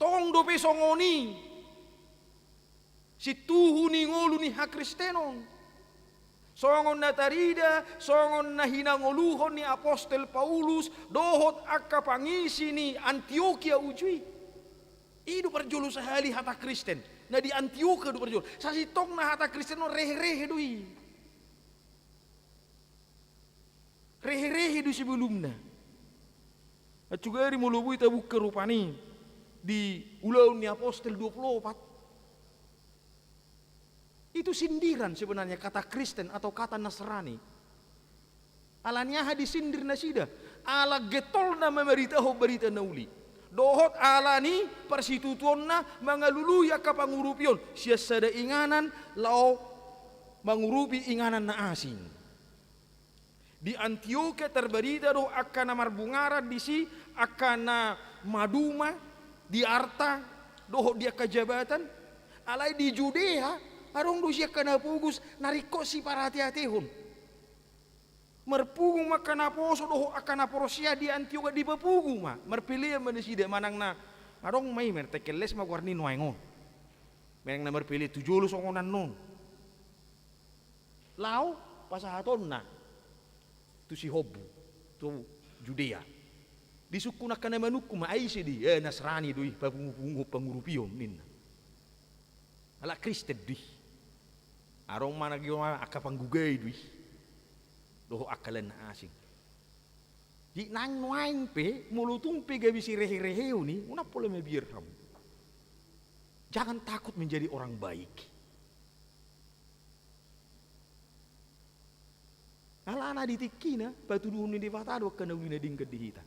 Tong dope songon i. Situhu ni ngolu ni hakristenon. Songon na tarida, songon na hinangoluhon ni apostel Paulus, dohot angka pangisi ni Antiokia uju i. I do parjolo sahali hata Kristen. Na di Antiokia do parjolo. Sasintongna hata Kristen on rehe-rehe do i. Rehe-rehe do sebelumna. Acu gari molo boi tabuka rupani di Ulaon ni Apostel dua puluh opat. Itu sindiran sebenarnya kata Kristen atau kata Nasrani. Alani aha disindir nasida? Ala getolna mamaritahon barita na uli. Dohot alani parsitutuonna mangalului angka pangurupion sian sada inganan laho mangurupi inganan na asing. Di Antiokia tarbarita do angka na marbungaran disi, angka na maduma di arta dohot di angka jabatan. Alai di Judea adong do disi angka na pogos na ringkot siparate-atehon. Marpungu ma angka naposo dohot angka naporsea di Antiokia, dipapungu ma, marpelean ma nasida manang na adong ma i, mertekeles ma goar ni nuaeng on. Manang na marpelean tu jolo songon annon. Laho pasahatonna tu sihombu, tu Judea. Disungkun angka na manungkun ma, ai ise do i? Eh, Nasrani do i, papungu-pungu pangurupion ninna. Ala Kristen do i. Adong ma na gio ma angka panggugai do i. Dohot angka lan na asing. Di nang nuaeng pe, molo tung pe gabe sirehe-reheon i, unang pola mabiar hamu. Jangan takut menjadi orang baik. Alana di tingkina, patuduhon ni Debata do angka na uli na denggan di hita.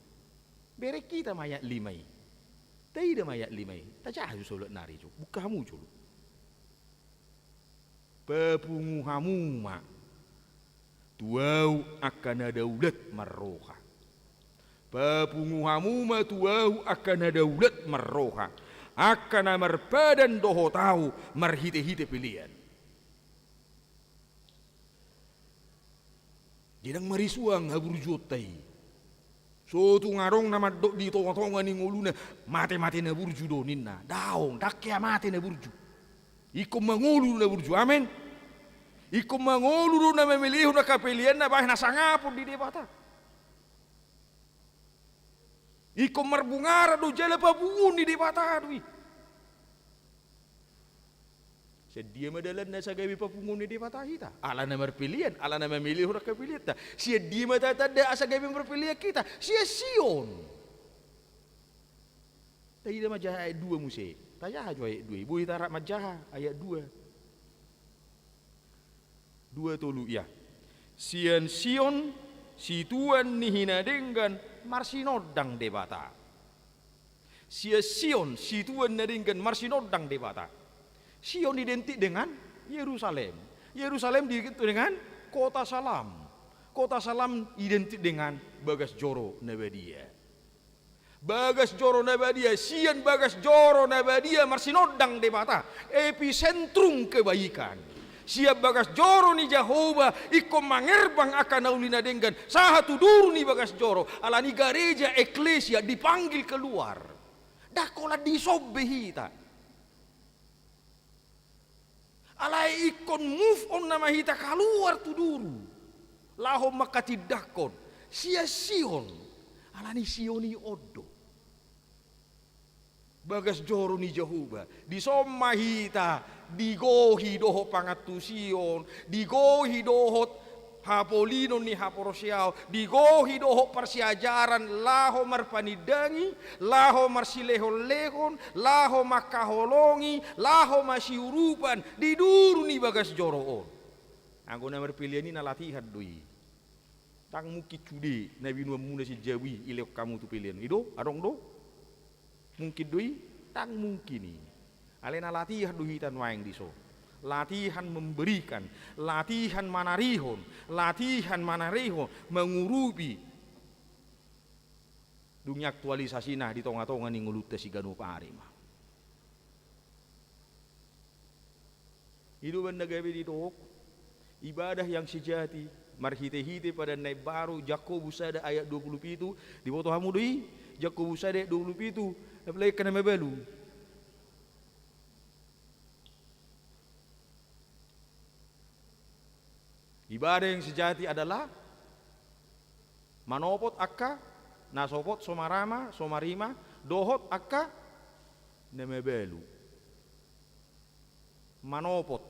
Bereng hita ma ayat lima i. Taida ma ayat lima i. Tajaha jo saulak nari jo. Buka hamu jolo. Papungu hamu ma tu ahu angka na daulat marroha. Papungu hamu ma tu ahu angka na daulat marroha. Angka na marpadan dohot ahu marhite-hite pelean. Jadi ndang marisuang haburjuonta i. So tung adong na mandok di tonga-tonga ni ngoluna, mate-mate na burju do ninna. Daong, ndang hea mate na burju. Ingkon mangolu do na burju. Amen. Ingkon mangolu do na mamelehon angka pelean na bahen hasangapon di Debata. Ingkon marbungaran do jala papunguon ni Debata do i. Sian dia ma dalanna asa gabe papunguon ni Debata hita? Ala na marpelean, ala na mamelehon angka peleanta. Sian dia ma tatanda asa gabe marpelean hita? Sian Sion. Taida ma jaha ayat dua muse. Tajaha jo ayat dua i. Boi tarap manjaha ayat dua. Dua tolu ia. Sian Sion, situan ni hinadenggan marsinondang Debata. Sian Sion, situan na denggan marsinondang Debata. Sion identik dengan Yerusalem. Yerusalem identik dengan kota salam. Kota salam identik dengan bagas joro na badia. Bagas joro na badia, sian bagas joro na badia marsinondang Debata, epicentrum kebaikan. Sian bagas joro ni Jahowa ingkon mangerbang angka na uli na denggan sahat tu duru ni bagas joro, alani gareja, eklesia dipanggil keluar. Ndang holan dison be hita. Alai ingkon move on nama hita kaluar tu duru. Laho mangkatindangkon sian Sion. Alani Sion i on do. Bagas joro ni Jahowa, dison ma hita digohi dohot pangantusion, digohi dohot hapolinon ni haporseaon, digohi dohot parsiajaran laho marpanindangi, laho marsilehonlehon, laho mangkaholongi, laho masiurupan di duru ni bagas joro on. Anggo na marpelean i na latihan do i. Ndang mungkin sude na binuanmuna sian jabu i dilehon hamu tu pelean. I do? Adong do? Mungkin do i? Ndang mungkin i. Alai na latihan do hita nuaeng dison. Latihan memberikan, latihan manarihon, latihan manarihon, mangurupi. Dung i aktualisasina di tongatonga ni ngolunta siganup ari ma. I do umbahen na gabe didok ibadah yang sejati, marhitehite Padan na Imbaru, Jakobus sada ayat dua puluh pitu, diboto hamu do i, Jakobus sada ayat dua puluh pitu, apalagi angka na mabalu. Ibadah yang sejati adalah manopot angka na sopot, somarima, somarima, dohot angka na mabalu. Manopot.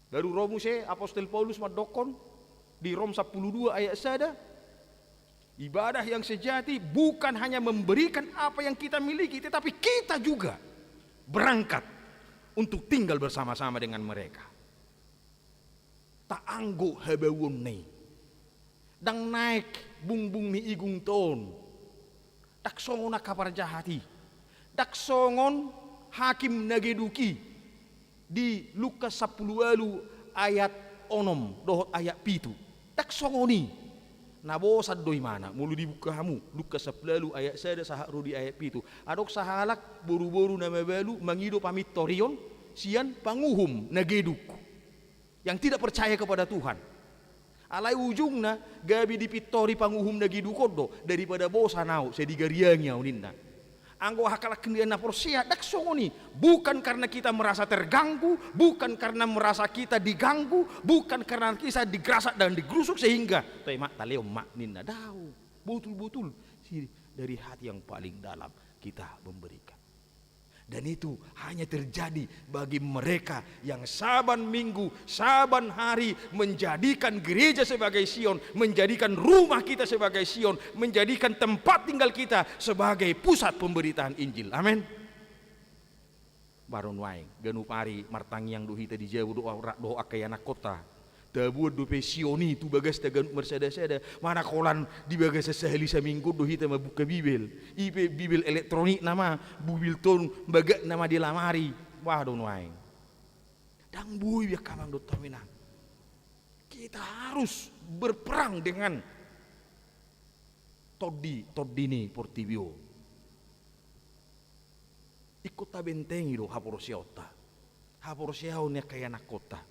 Baru ro muse Apostel Paulus mandokkon di Rom sampulu dua ayat sada, ibadah yang sejati bukan hanya memberikan apa yang kita miliki, tetapi kita juga berangkat untuk tinggal bersama-sama dengan mereka. Taanggo habauonna i. Ndang naek bungbung ni igungta on. Ndang songon angka parjahat i. Ndang songon hakim na geduk i di Lukas sampulu ualu ayat onom dohot ayat pitu. Ndang songon i. Na bosan do imana, molo dibuka hamu Lukas sampulu ualu ayat sada sahat ro di ayat pitu. Adong sahalak boruboru na mabalu mangido pamintorion sian panguhum na geduk yang tidak percaya kepada Tuhan. Alai ujungna gabe dipintori panguhum na geduk on do, daripada bosan au, sai digariangi au ninna. Anggo halak na porsea, ndang songon i. Bukan karena kita merasa terganggu, bukan karena merasa kita diganggu, bukan karena kita digrasak dan digrusuk sehingga toe ma, talehon ma ninna. Daong, botul-botul si dari hati yang paling dalam kita memberikan. Dan itu hanya terjadi bagi mereka yang saban minggu, saban hari menjadikan gereja sebagai Sion, menjadikan rumah kita sebagai Sion, menjadikan tempat tinggal kita sebagai pusat pemberitaan Injil. Amin. Baru nuaeng, ganup ari martangiang do hita di jabu dohot angka ianakhonta. Taboan dope Sion i tu bagasta ganup marsadasada. Manang holan di bagasan sahali saminggu do hita mambuka Bibel. I pe Bibel elektronik nama, Bibel tongon bagak nama di lamari. Bah do nuaeng. Ndang boi be angka amang dohot inang. Kita harus berperang dengan tondi, tondi ni portibi on. Ingkon tabentengi do haporseaonta. Haporseaon ni angka ianakhonta.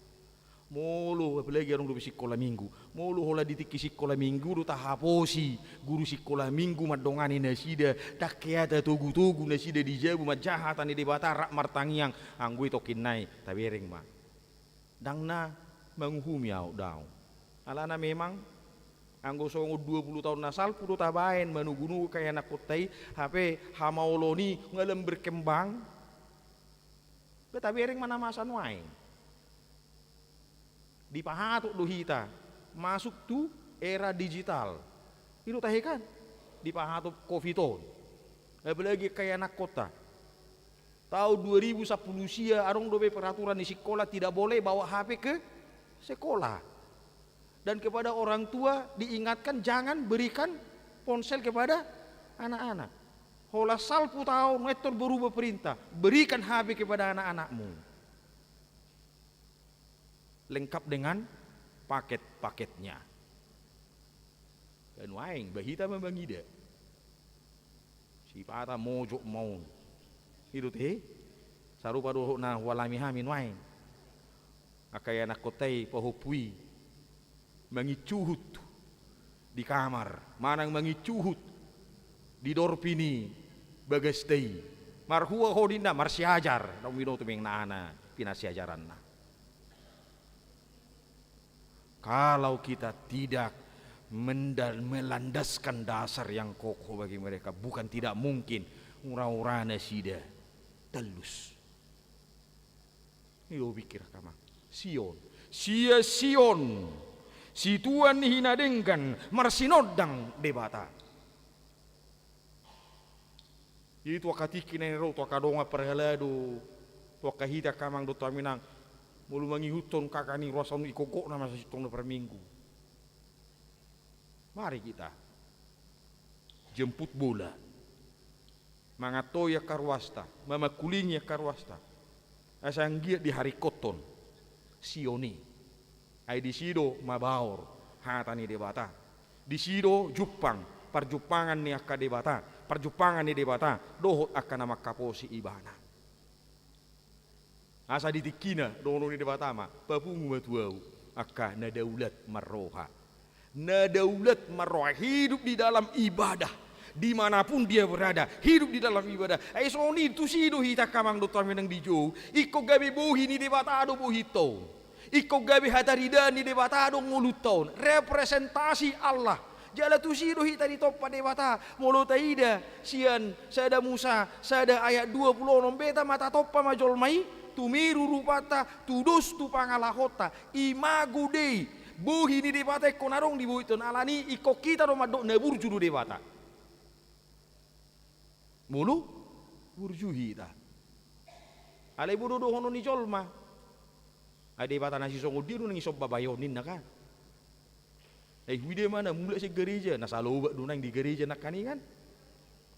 Molo, apalagi adong dope sikola minggu. Molo holan di tingki sikola minggu do tahaposi guru sikola minggu mandongani nasida, ndang hea tatogutogu nasida di jabu manjaha hata ni Debata rap martangiang, anggo i tongkin nai tabereng ma. Ndang na manguhumi au, daong. Alana memang anggo songon dua puluh taon na salpu do tabaen manogunogu angka ianakhonta i, hape hamaolon i nga lam berkembang. Nga tabereng ma na masa nuaeng. Dipahatop do hita masuk tu era digital. I do tahe kan? Dipahatop covid on. Apalagi angka ianakhonta. Tahun dua ribu sampulu sia adong dope peraturan di sikola tidak boleh bawa H P ke sekolah. Dan kepada orang tua diingatkan jangan berikan ponsel kepada anak-anak. Holan salpu taon, nga tor berubah perintah, berikan H P kepada anak-anakmu. Lengkap dengan paket-paketnya. Nuaeng, bah hita ma mangida. Sipata mojok ma on. I do tahe? Sarupa dohot na hualami hami nuaeng. Angka ianakhonta i pahompu i mangincuhut di kamar, manang mangincuhut di dorpi ni bagasta i. Marhua ho ninna, marsiajar. Ndang binoto memang na aha pinasiajaranna. Kalau kita tidak mendal-, melandaskan dasar yang kokoh bagi mereka. Bukan tidak mungkin, ura-ura nasida tallus. Ido pikir angka amang. Sion. Sia Sion. Situan ni hinadenggan marsinondang Debata. Jadi tu angka tingki na niro, tu angka dongan parhalado, tu angka hita angka amang dohot haminang, molo mangihuthon kaka ni ruas on, ingkon gok na masa sintong na parminggu. Mari kita jemput bola, mangantoi angka ruasta, mamangkulingi angka ruasta, asa anggiat diharingkothon Sion i. Ai disi do mabaor hata ni Debata. Disi do jumpang parjumpangan ni angka debata, parjumpangan ni Debata dohot angka na mangkaposi Ibana. Asa di tingkina dohonon ni Debata ma, papungu ma tu Ahu angka na daulat marroha. Na daulat marroha, hidup di dalam ibadah. Di mana pun dia berada, hidup di dalam ibadah. Ai songon i tusi do hita angka amang dohot haminang di jou. Ingkon gabe bohi ni Debata do bohinta on. Ingkon gabe hataridaan ni Debata do ngolunta on. Representasi Allah. Jala tusi do hita ditompa Debata. Molo taida sian sada Musa, sada ayat dua pulu onom, beta ma tatompa ma jolma i, tumiru rupanta, tudos tu pangalahonta. Imago Dei, bohi ni Debata ingkon adong di bohinta on, alani ingkon hita do mandok na burju do Debata. Molo burju hita. Alai bodo dohonon ni jolma. Ai Debata na sisongon dia do naeng isomba bayo ninna kan. Ai huida ma na mulak sian gareja, na salobat do naeng di gareja nangkaningan.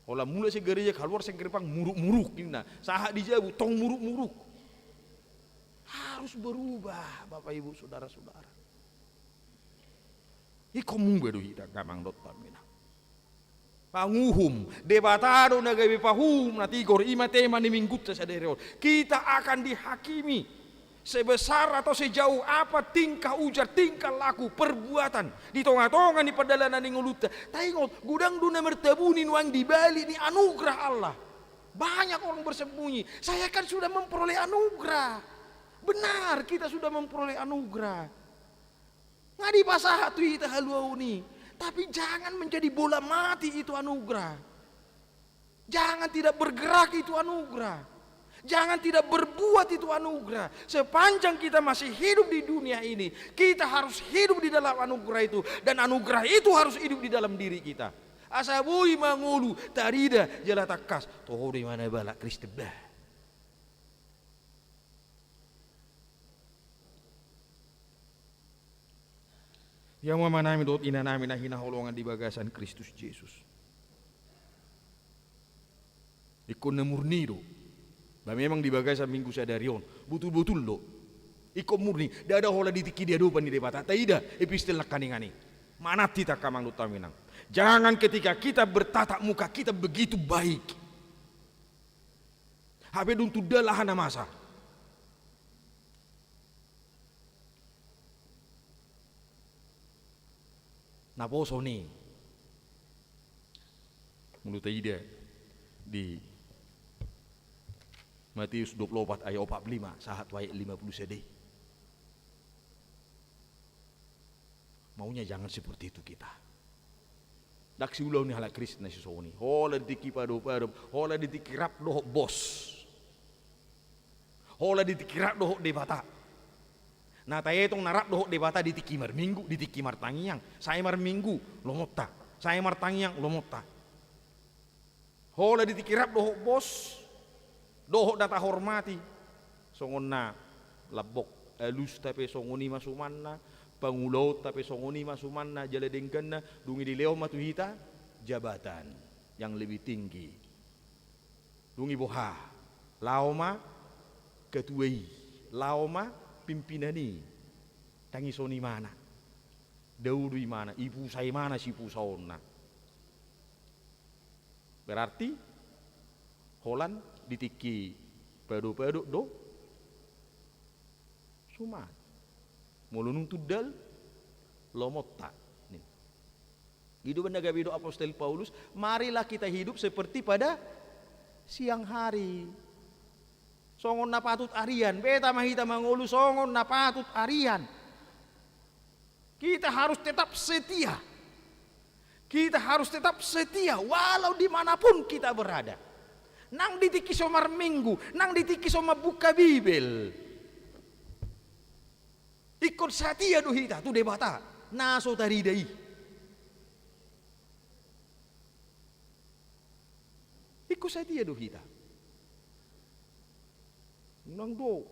Holan mulak sian gareja, kaluar sian gerbang muruk-muruk ninna. Sahat di jabu tong muruk-muruk. Harus berubah, Bapak Ibu, saudara-saudara. Ingkon muba do hita angka amang dohot haminang. Panguhum, Debata do na gabe panguhum na tigor, i ma tema ni minggunta sadari on. Kita akan dihakimi sebesar atau sejauh apa tingkah ujar, tingkah laku, perbuatan di tonga-tonga ni pardalanan ni ngolunta. Taingot, godang do na martabuni nuaeng di balik ni anugerah Allah. Banyak orang bersembunyi, saya kan sudah memperoleh anugerah. Benar, kita sudah memperoleh anugerah. Nga dipasahat tu hita haluaon i. Tapi jangan menjadi bola mati itu anugerah. Jangan tidak bergerak itu anugerah. Jangan tidak berbuat itu anugerah. Sepanjang kita masih hidup di dunia ini, kita harus hidup di dalam anugerah itu. Dan anugerah itu harus hidup di dalam diri kita. Asa boi ma ngolu tarida jala tangkas. Toho do i ma na balak Kristen bah. Ia ma amanami dohot inanami na hinaholongan di bagasan Kristus Jesus. Ingkon na murni do. Ba memang di bagasan minggu sadari on, botul-botul do. Ingkon murni, ndada holan di tingki di adopan ni Debata. Taida epistel nangkaningan i. Manat hita angka amang dohot haminang. Jangan ketika kita bertatap muka, kita begitu baik. Hape dung tunda laha na masa. Naposo ni. Molo taida di Matius dua pulu opat ayat opat pulu lima sahat tu ayat lima pulu sada i. Maunya jangan seperti itu kita. Ndang siulaon ni halak Kristen na sisongon i. Holan di tingki padopadop, holan di tingki rap dohot bos. Holan di tingki rap dohot Debata. Na taetong na rap dohot Debata di tingki marminggu, di tingki martangiang. Sai marminggu, lomonta. Sai martangiang, lomonta. Holan di tingki rap dohot bos, dohot na tahormati. Songon na lambok alusta pe songon i ma sumanna, pangulaonta pe songon i ma sumanna, jala dengganna, dung i dilehon ma tu hita jabatan yang lebih tinggi. Dung i boha, laho ma ketua i, laho ma pimpinan i, tangison imana, dao do imana, ipusa imana sipusaonna. Berarti holan di tingki padopadop do suman. Molo nunga tundal lomonta. Nih. I do umbahen na gabe didok apostel Paulus, marilah kita hidup seperti pada siang hari. Songon na patut arian, beta ma hita mangolu songon na patut arian. Kita harus tetap setia. Kita harus tetap setia walau di mana pun kita berada. Nang di tingki so marminggu, nang di tingki so mambuka Bibel. Ingkon satia do hita tu Debata na so tarida i. Ingkon satia do hita. Unang do,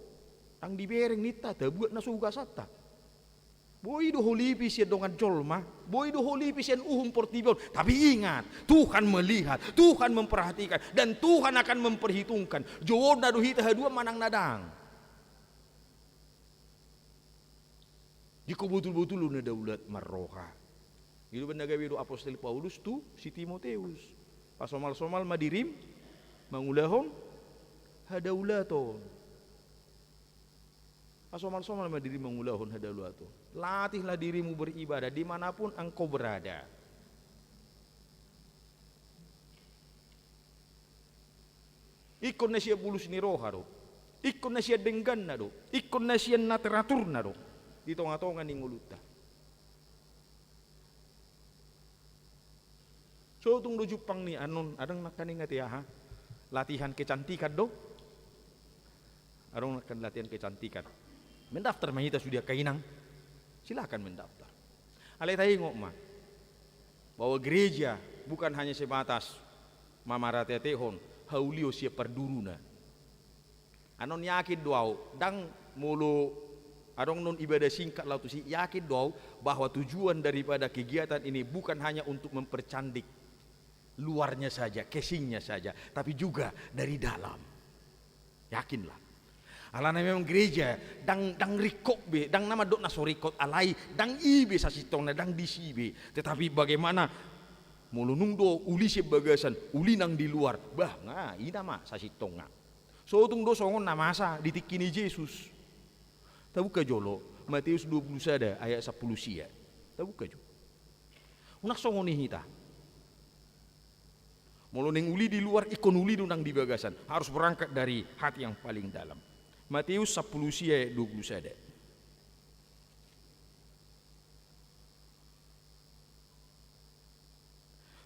ndang dibereng ninta, tabuat na so ugasanta. Boi do holipi sian dongan jolma, boi do holipi sian uhum portibi on. Tapi ingat, Tuhan melihat, Tuhan memperhatikan, dan Tuhan akan memperhitungkan. Jouonna do hita haduan manang na ndang. Ingkon botul-botul do na daulat marroha. I do umbahen na gabe do apostel Paulus tu si Timoteus. Pasomal-somal ma dirim mangulahon hadaulaton. Pasomal-somal ma dirim mangulahon hadaulaton. Latihlah dirimu beribadah di mana pun engkau berada. Ingkon na sian bulus ni roha do. Ingkon na sian dengganna do. Ingkon na sian nateraturna do. Di tonga-tonga ni ngolunta. So tung do jumpang ni annon, adong nangkaning ate aha. Latihan kecantikan do. Adong nangkaning latihan kecantikan. Mendaftar ma hita sude angka inang. Silakan mendaftar. Alai taingot ma bahwa gereja bukan hanya sebatas mamarateatehon haulion sian parduruna. Annon yakin do au, ndang molo adong non ibadah singkat laho tusi, yakin do au bahwa tujuan daripada kegiatan ini bukan hanya untuk mempercantik luarnya saja, casingnya saja, tapi juga dari dalam. Yakinlah. Alana memang gereja ndang, ndang ringkot be, ndang na mandok na so ringkot, alai ndang i be sasintongna, ndang disi be. Tetapi bagaimana molo nunga do uli sian bagasan, uli nang di luar, bah, nga i nama sasintongna. So tung do songon na masa di tingki ni Jesus. Tabuka jolo Mateus dua puluh sada ayat sampulu sia. Tabuka jolo. Unang songon i hita. Molo naeng uli di luar, ingkon uli do nang di bagasan. Harus berangkat dari hati yang paling dalam. Mateus sampulu sia ayat dua puluh sada.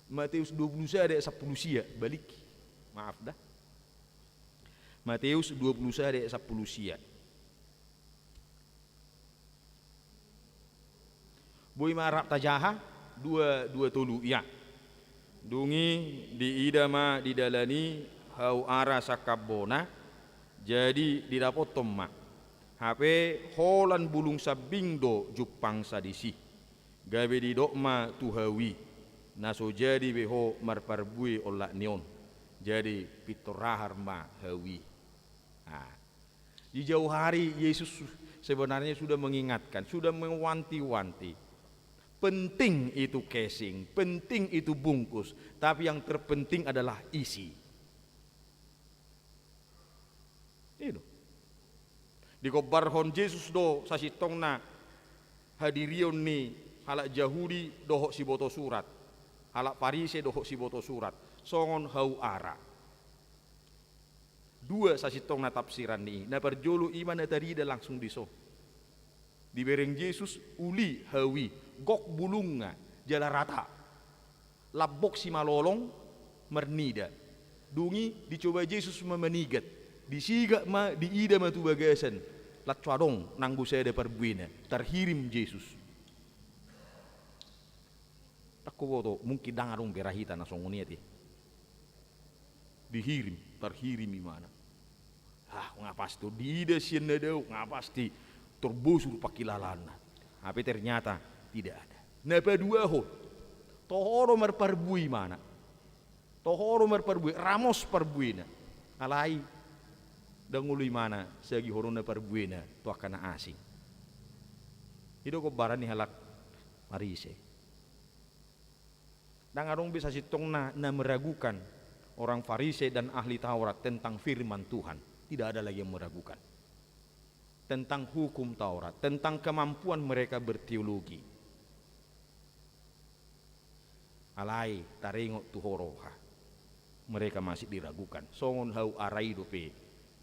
Mateus dua puluh sada ayat sampulu sia, balik. Maaf da. Mateus dua puluh sada ayat sampulu sia. Boi ma rap tajaha, dua, dua tolu, ya. Dung i diida ma di dalan i hau ara sangkambona, jadi didapothon ma. Hape holan bulung sambing do jumpangsa disi. Gabe didok ma tu hau i, na so jadi be ho marparbue olat ni on. Jadi pintor rahar ma hau i. Nah, di jauh hari Yesus sebenarnya sudah mengingatkan, sudah mewanti-wanti. Penting itu casing, penting itu bungkus, tapi yang terpenting adalah isi. I do. Digombarhon Jesus do sasintongna hadirion ni halak Jahudi dohot siboto surat, halak Parise dohot siboto surat, songon hau ara. Dua sasintongna tafsiran ni i. Na parjolo i ma na tarida langsung dison. Dibereng Jesus uli hau i, gok bulungna, jala rata. Lambok simalolong marnida. Dung i dicoba Jesus ma manigat. Disigat ma, diida ma tu bagasan. Lan so adong nanggo sada parbuena. Tarhirim Jesus. Ndang huboto, mungkin ndang adong be ra hita na songon i ate. Dihirim, tarhirim imana. Ah, nga pasti diida sian na dao, nga pasti tor bosur pangkilalaanna. Hape ternyata tidak ada. Na paduahon, toho do marparbue imana. Toho do marparbue, ramos parbuena. Alai ndang olo imana sagihononna parbuena tu angka na asing. I do gombaran ni halak Parise. Ndang adong be sasintongna na meragukan orang Farisi dan ahli Taurat tentang firman Tuhan. Tidak ada lagi yang meragukan tentang hukum Taurat, tentang kemampuan mereka berteologi. Alai taringot tu ho roha, mereka masih diragukan. Songon hau ara i dope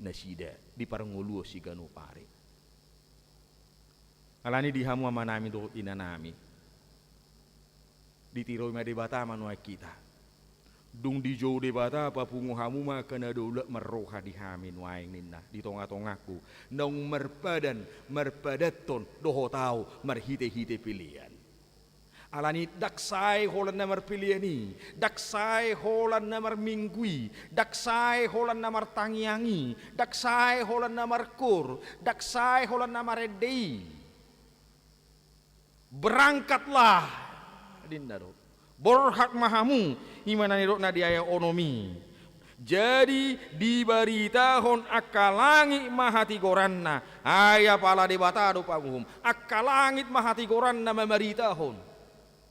nasida diparngoluhon siganup ari. Alani di hamu amanami dohot inanami, Ditiroi ma Debata ma nuaeng hita. Dung dijou Debata, papungu hamu ma angka na daulat marroha di hami nuaeng ninna, di tonga-tongangku, naung marpadan, marpadanhon dohot ahu marhite-hite pelean. Alani ndang sae holan na marpelean i, ndang sae holan na marminggu i, ndang sae holan na martangiang i, ndang sae holan na markoor, ndang sae holan na marende i. Berangkatlah, ninna do. Borhat ma hamu, i ma na nidokna di ayat onom i. Jadi dibaritahon angka langit ma hatigoranna. Ai apala Debata do panguhum. Angka langit ma hatigoranna mamaritahon.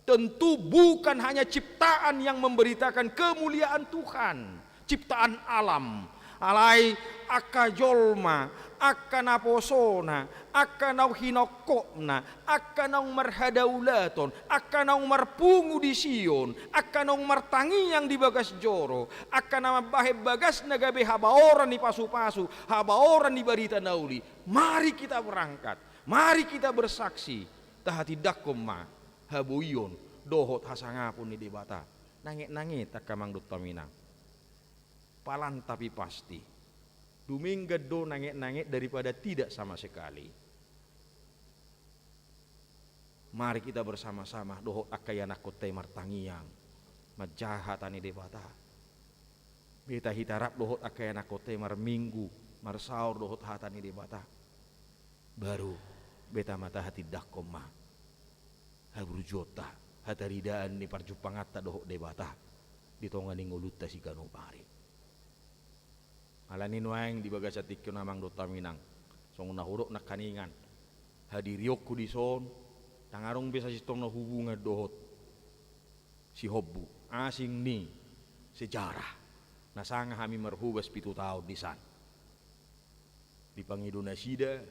Tentu bukan hanya ciptaan yang memberitakan kemuliaan Tuhan, ciptaan alam. Alai angka jolma, angka naposona, angka naung hinongkopna, angka naung marhadaulaton, angka naung marpungu di Sion, angka naung martangiang di bagas joro, angka na mambahen bagasna gabe habaoran ni pasu-pasu, habaoran ni barita na uli. Mari kita berangkat, mari kita bersaksi, tahatindangkon ma haboion dohot hasangapon ni Debata. Nanget-nanget angka amang dohot inang. Palan tapi pasti. Dumenggan do nanget-nanget daripada tidak sama sekali. Mari kita bersama-sama dohot angka ianakkonta i martangiang, manjaha hata ni Debata. Beta hita rap dohot angka ianakkonta i marminggu, marsaor dohot hata ni Debata. Baru beta ma tahatindangkon ma haburjuonta, hataridaan ni parjumpanganta dohot Debata di tonga ni ngolunta siganup ari. Alani nuaeng di bagasan tingki on amang dohot inang, songon na hudok nangkaningan, hadirionku dison, ndang adong be sasintongna hubungan dohot sihombu, asing ni sejarah, na sanga hami marhobas pitu taon disan. Dipangido nasida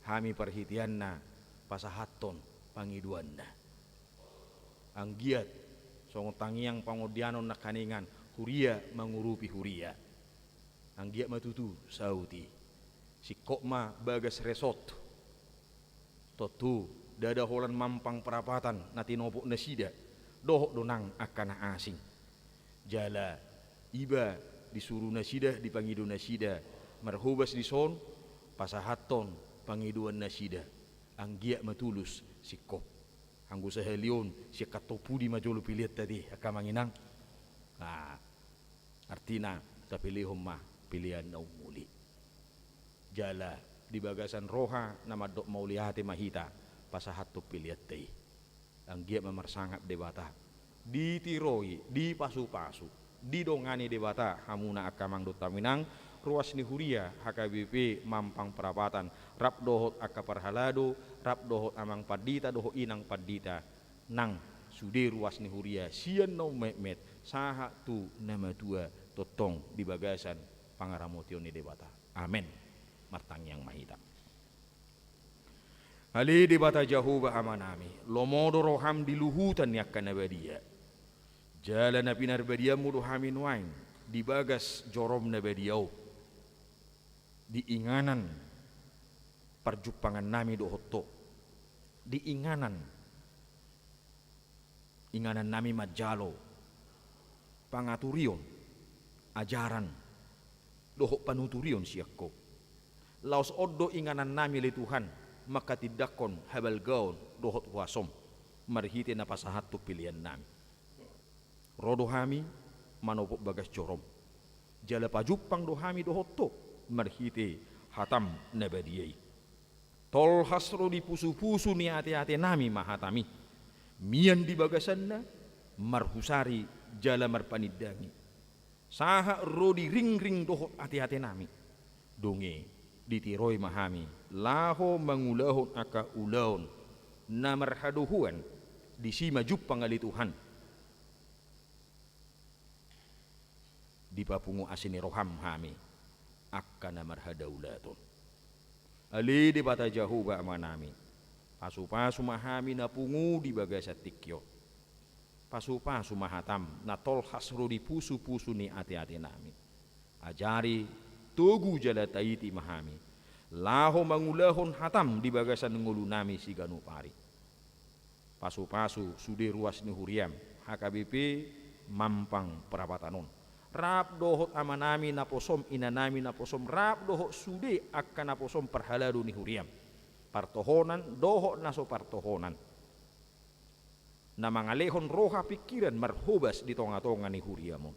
hami parhiteanna pasahathon pangidoanna. Anggiat songon tangiang pangondianon nangkaningan, huria mangurupi huria. Anggiat ma tutu saut i. Singkop ma bagas resort. Tontu ndada holan Mampang Prapatan na tinopot nasida, dohot do nang angka na asing. Jala iba disuru nasida, dipangido nasida marhobas dison pasahathon pangidoan nasida. Anggiat ma tulus singkop. Anggo sahali on sian kantong pudi ma jolo peleanta te angka amang inang. Nah, artina tapelehon ma pelean na ummuli. Jala di bagasan roha na mandok mauliate ma hita pasahathon peleanta i. Anggiat ma marsangap Debata, ditiroi, dipasupasu, didongani Debata hamuna angka amang dohot inang, ruas ni huria H K B P Mampang Prapatan, rap dohot angka parhalado, rap dohot amang pandita dohot inang pandita, nang sude ruas ni huria sian na ummetmet sahat tu na matua tongtong di bagasan pangaramotion ni Debata. Amen. Martangiang ma hita. Ale Debata Jahowa Amanami, lomo do roham di luhutan ni angka na badia. Jala na pinarbadianmu do hami nuaeng di bagas jorom na badia on, di inganan parjumpangannami dohot Ho, di inganan inganannami manjalo pangaturion, ajaran, dohot panuturion sian Ho. Laos on do inganannami ale Tuhan, manghatindanghon habalgaon dohot huasom marhite na pasahathon peleannami. Ro do hami manopot bagas jorom, jala pajumpang do hami dohot Ho marhite hatam na badia i. Tolhas ro di pusupusu ni ateatenami ma hatami, mian di bagasanna marhusari jala marpanindangi. Sahat ro di ringring dohot ateatenami. Dung i ditiroi ma hami laho mangulahon angka ulaon na marhadohoan, disi ma jumpang ale Tuhan. Dipapungu asi ni roham hami angka na marhadaulaton. Ale Debata Jahowa Amanami, pasupasu ma hami na pungu di bagasan tingki on. Pasupasu ma hatam na tolhas ro di pusupusu ni ateatenami. Ajari, togu jala taiti ma hami laho mangulahon hatam di bagasan ngolunami siganup ari. Pasu-pasu sude ruas ni huriam, H K B P Mampang Prapatan on. Rap dohot amanami naposom, inanami naposom, rap dohot sude angka naposom parhalado ni huriam. Partohonan dohot na so partohonan. Na mangalehon roha pingkiran marhobas di tonga-tonga ni huriam on.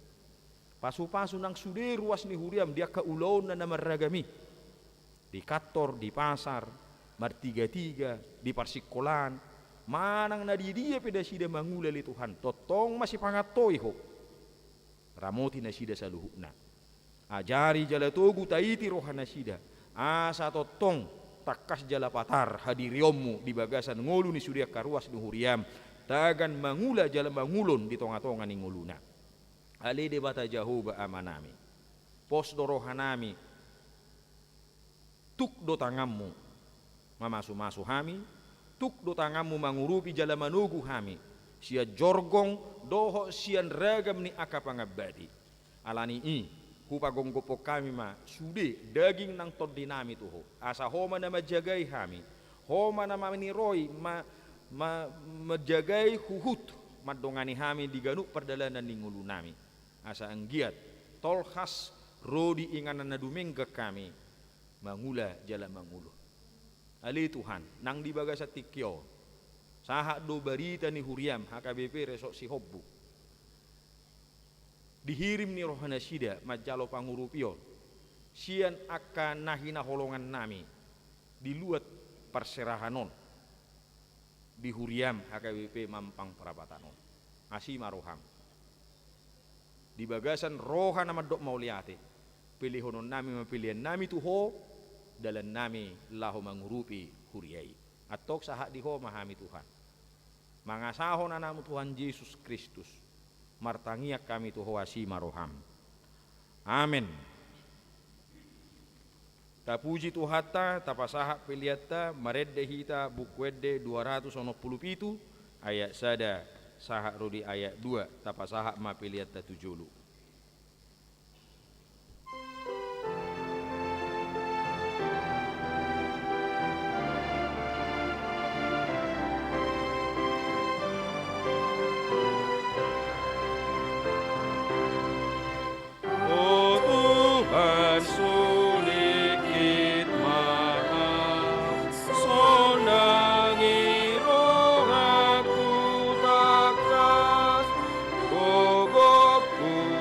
Pasu-pasu nang sude ruas ni huriam di angka ulaonna na marragam i. Di kantor, di pasar, martiga-tiga, di parsingkolaan, manang na di dia pe nasida mangula ale Tuhan, tongtong ma sipangantoi Ho. Ramoti nasida saluhutna. Ajari jala togu taiti rohanasida, asa tongtong tangkas jala patar hadirionmu di bagasan ngolu ni sude angka ruas ni huriam, tagan mangula jala mangulon di tonga-tonga ni ngoluna. Ale Debata Jahowa Amanami, pos do rohanami, tuk do tanganmu mamasu-masu hami, tuk do tanganmu mangurupi jala manogu hami, sian jorgong dohot sian ragam ni angka pangambati. Ala ni i, hupagomgophon hami ma sude daging nang tondinami tu Ho, asa Ho ma na manjagai hami, Ho ma na maniroi ma, ma, manjagai huhut mandongani hami di ganup pardalanan ni ngolunami. Asa anggiat tolhas ro di inganan na dumenggan hami mangula jala mangulon. Ale Tuhan, nang di bagasan tingki on, sahat do barita ni huriam H K B P Resort Sihombu. Dihirim ni rohanasida manjalo pangurupion sian angka na hinaholongannami di luat parserahan on di huriam H K B P Mampang Prapatan on. Asi ma roham. Di bagasan roha na mandok mauliate, pelehononnami ma peleannami tu Ho, dalannami laho mangurupi huria i. Antong sahat di Ho ma hami Tuhan. Mangasahon Anakmu Tuhan Jesus Kristus, martangiang hami tu Ho, asi ma roham. Amen. Tapuji Tuhanta, tapasahat peleanta, marende hita Buku Ende dua ratus onom pulu pitu, ayat sada sahat ro di ayat dua, tapasahat ma peleanta tu jolo. O Tuhan, sulingkit ma Ham, sondangi rohangku tangkas, gogongku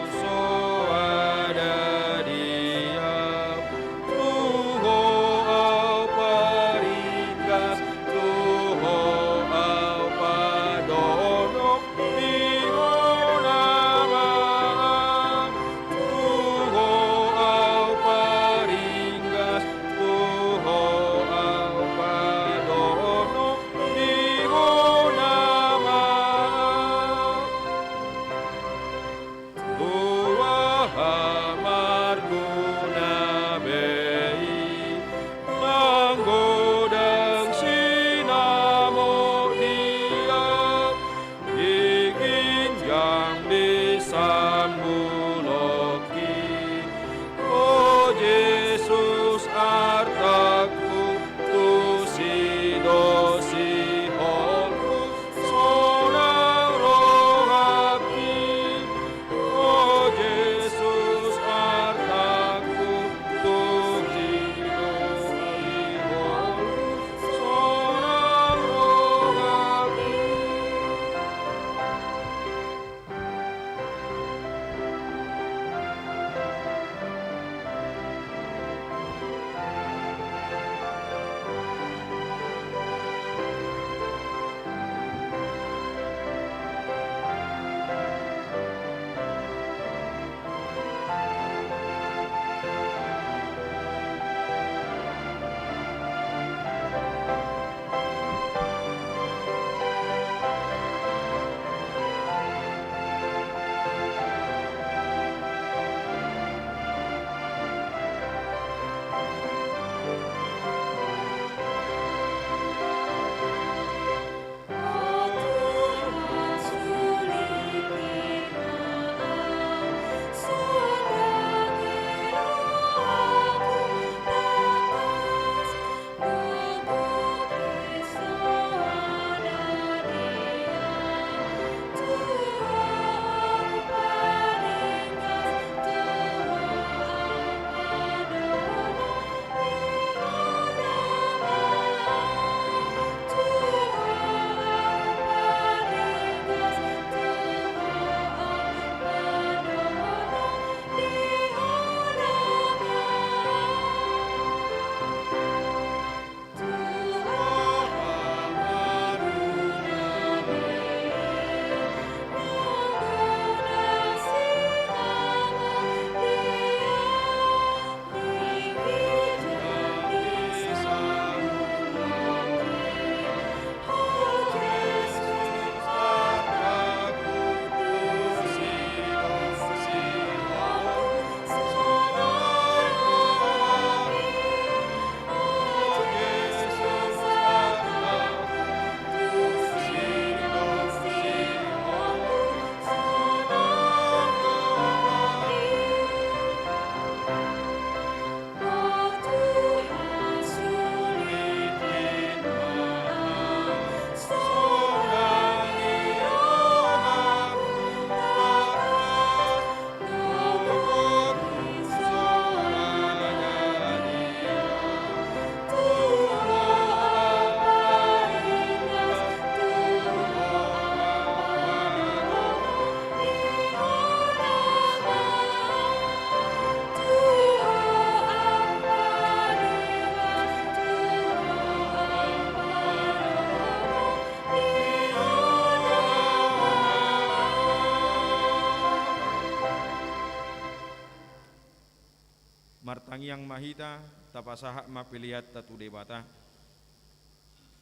Martangiang ma hita, tapasahat ma peleanta tu Debata.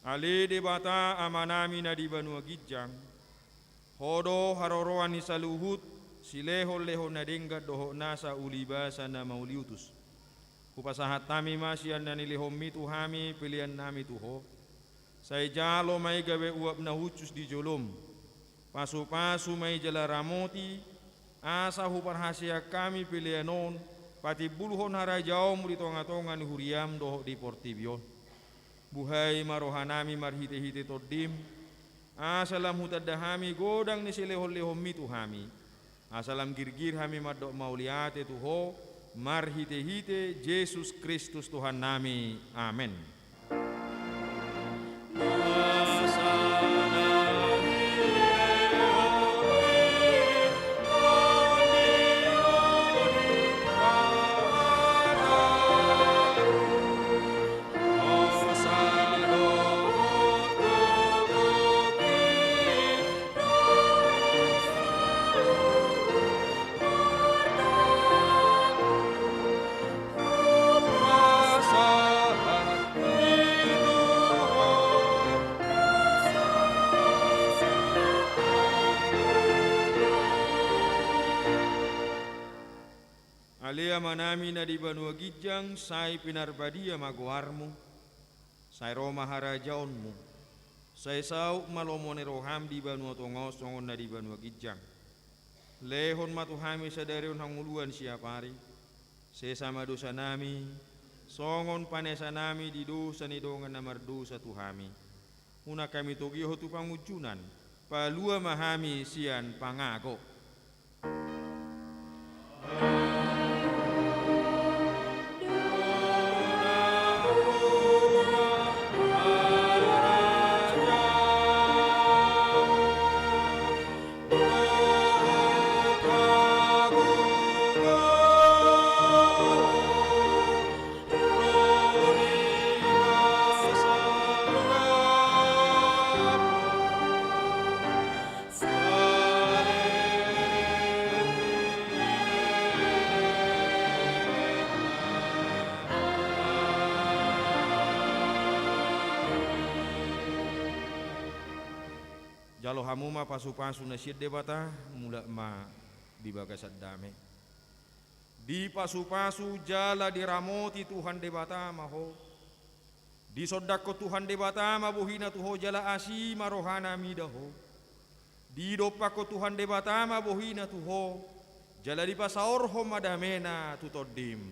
Ale Debata Amanami na di banua ginjang, Ho do haroroan ni saluhut silehonlehon na denggan dohot nasa ulibasa na mauliutus. Hupasahat hami ma sian na nilehonMi tu hami peleannami tu Ho. Sai jalo ma i gabe uap na hushus di joloM. Pasupasu ma i jala ramoti, asa huparhaseang hami pelean on patimbulhon harajaonMu di tongatonga ni huriaM dohot di portibi on. Buhai ma rohanami marhitehite TondiM, asa lam hutanda hami godang ni silehonlehonMi tu hami, asa lam girgir hami mandok mauliate tu Ho, marhitehite Jesus Kristus Tuhannami. Amen. Ale Amanami na di banua ginjang, sai pinarbadia ma goarMu. Sai ro ma harajaonMu. Sai saut ma lomo ni rohaM di banua tonga on songon na di banua ginjang. Lehon ma tu hami sadari on hangoluan siapari. Sesa ma dosanami, songon panesanami di dosa ni dongan na mardosa tu hami. Unang hami togihon tu pangunjunan, palua ma hami sian pangago. Jalo hamu ma pasupasu na sian Debata, mulak ma di bagasan dame. Dipasupasu jala diramoti Tuhan Debata ma ho. Disondangkon Tuhan Debata ma bohina tu ho jala asi ma rohana mida ho. Didompakkon Tuhan Debata ma bohina tu ho, jala dipasaorhon ma damena tu tondim.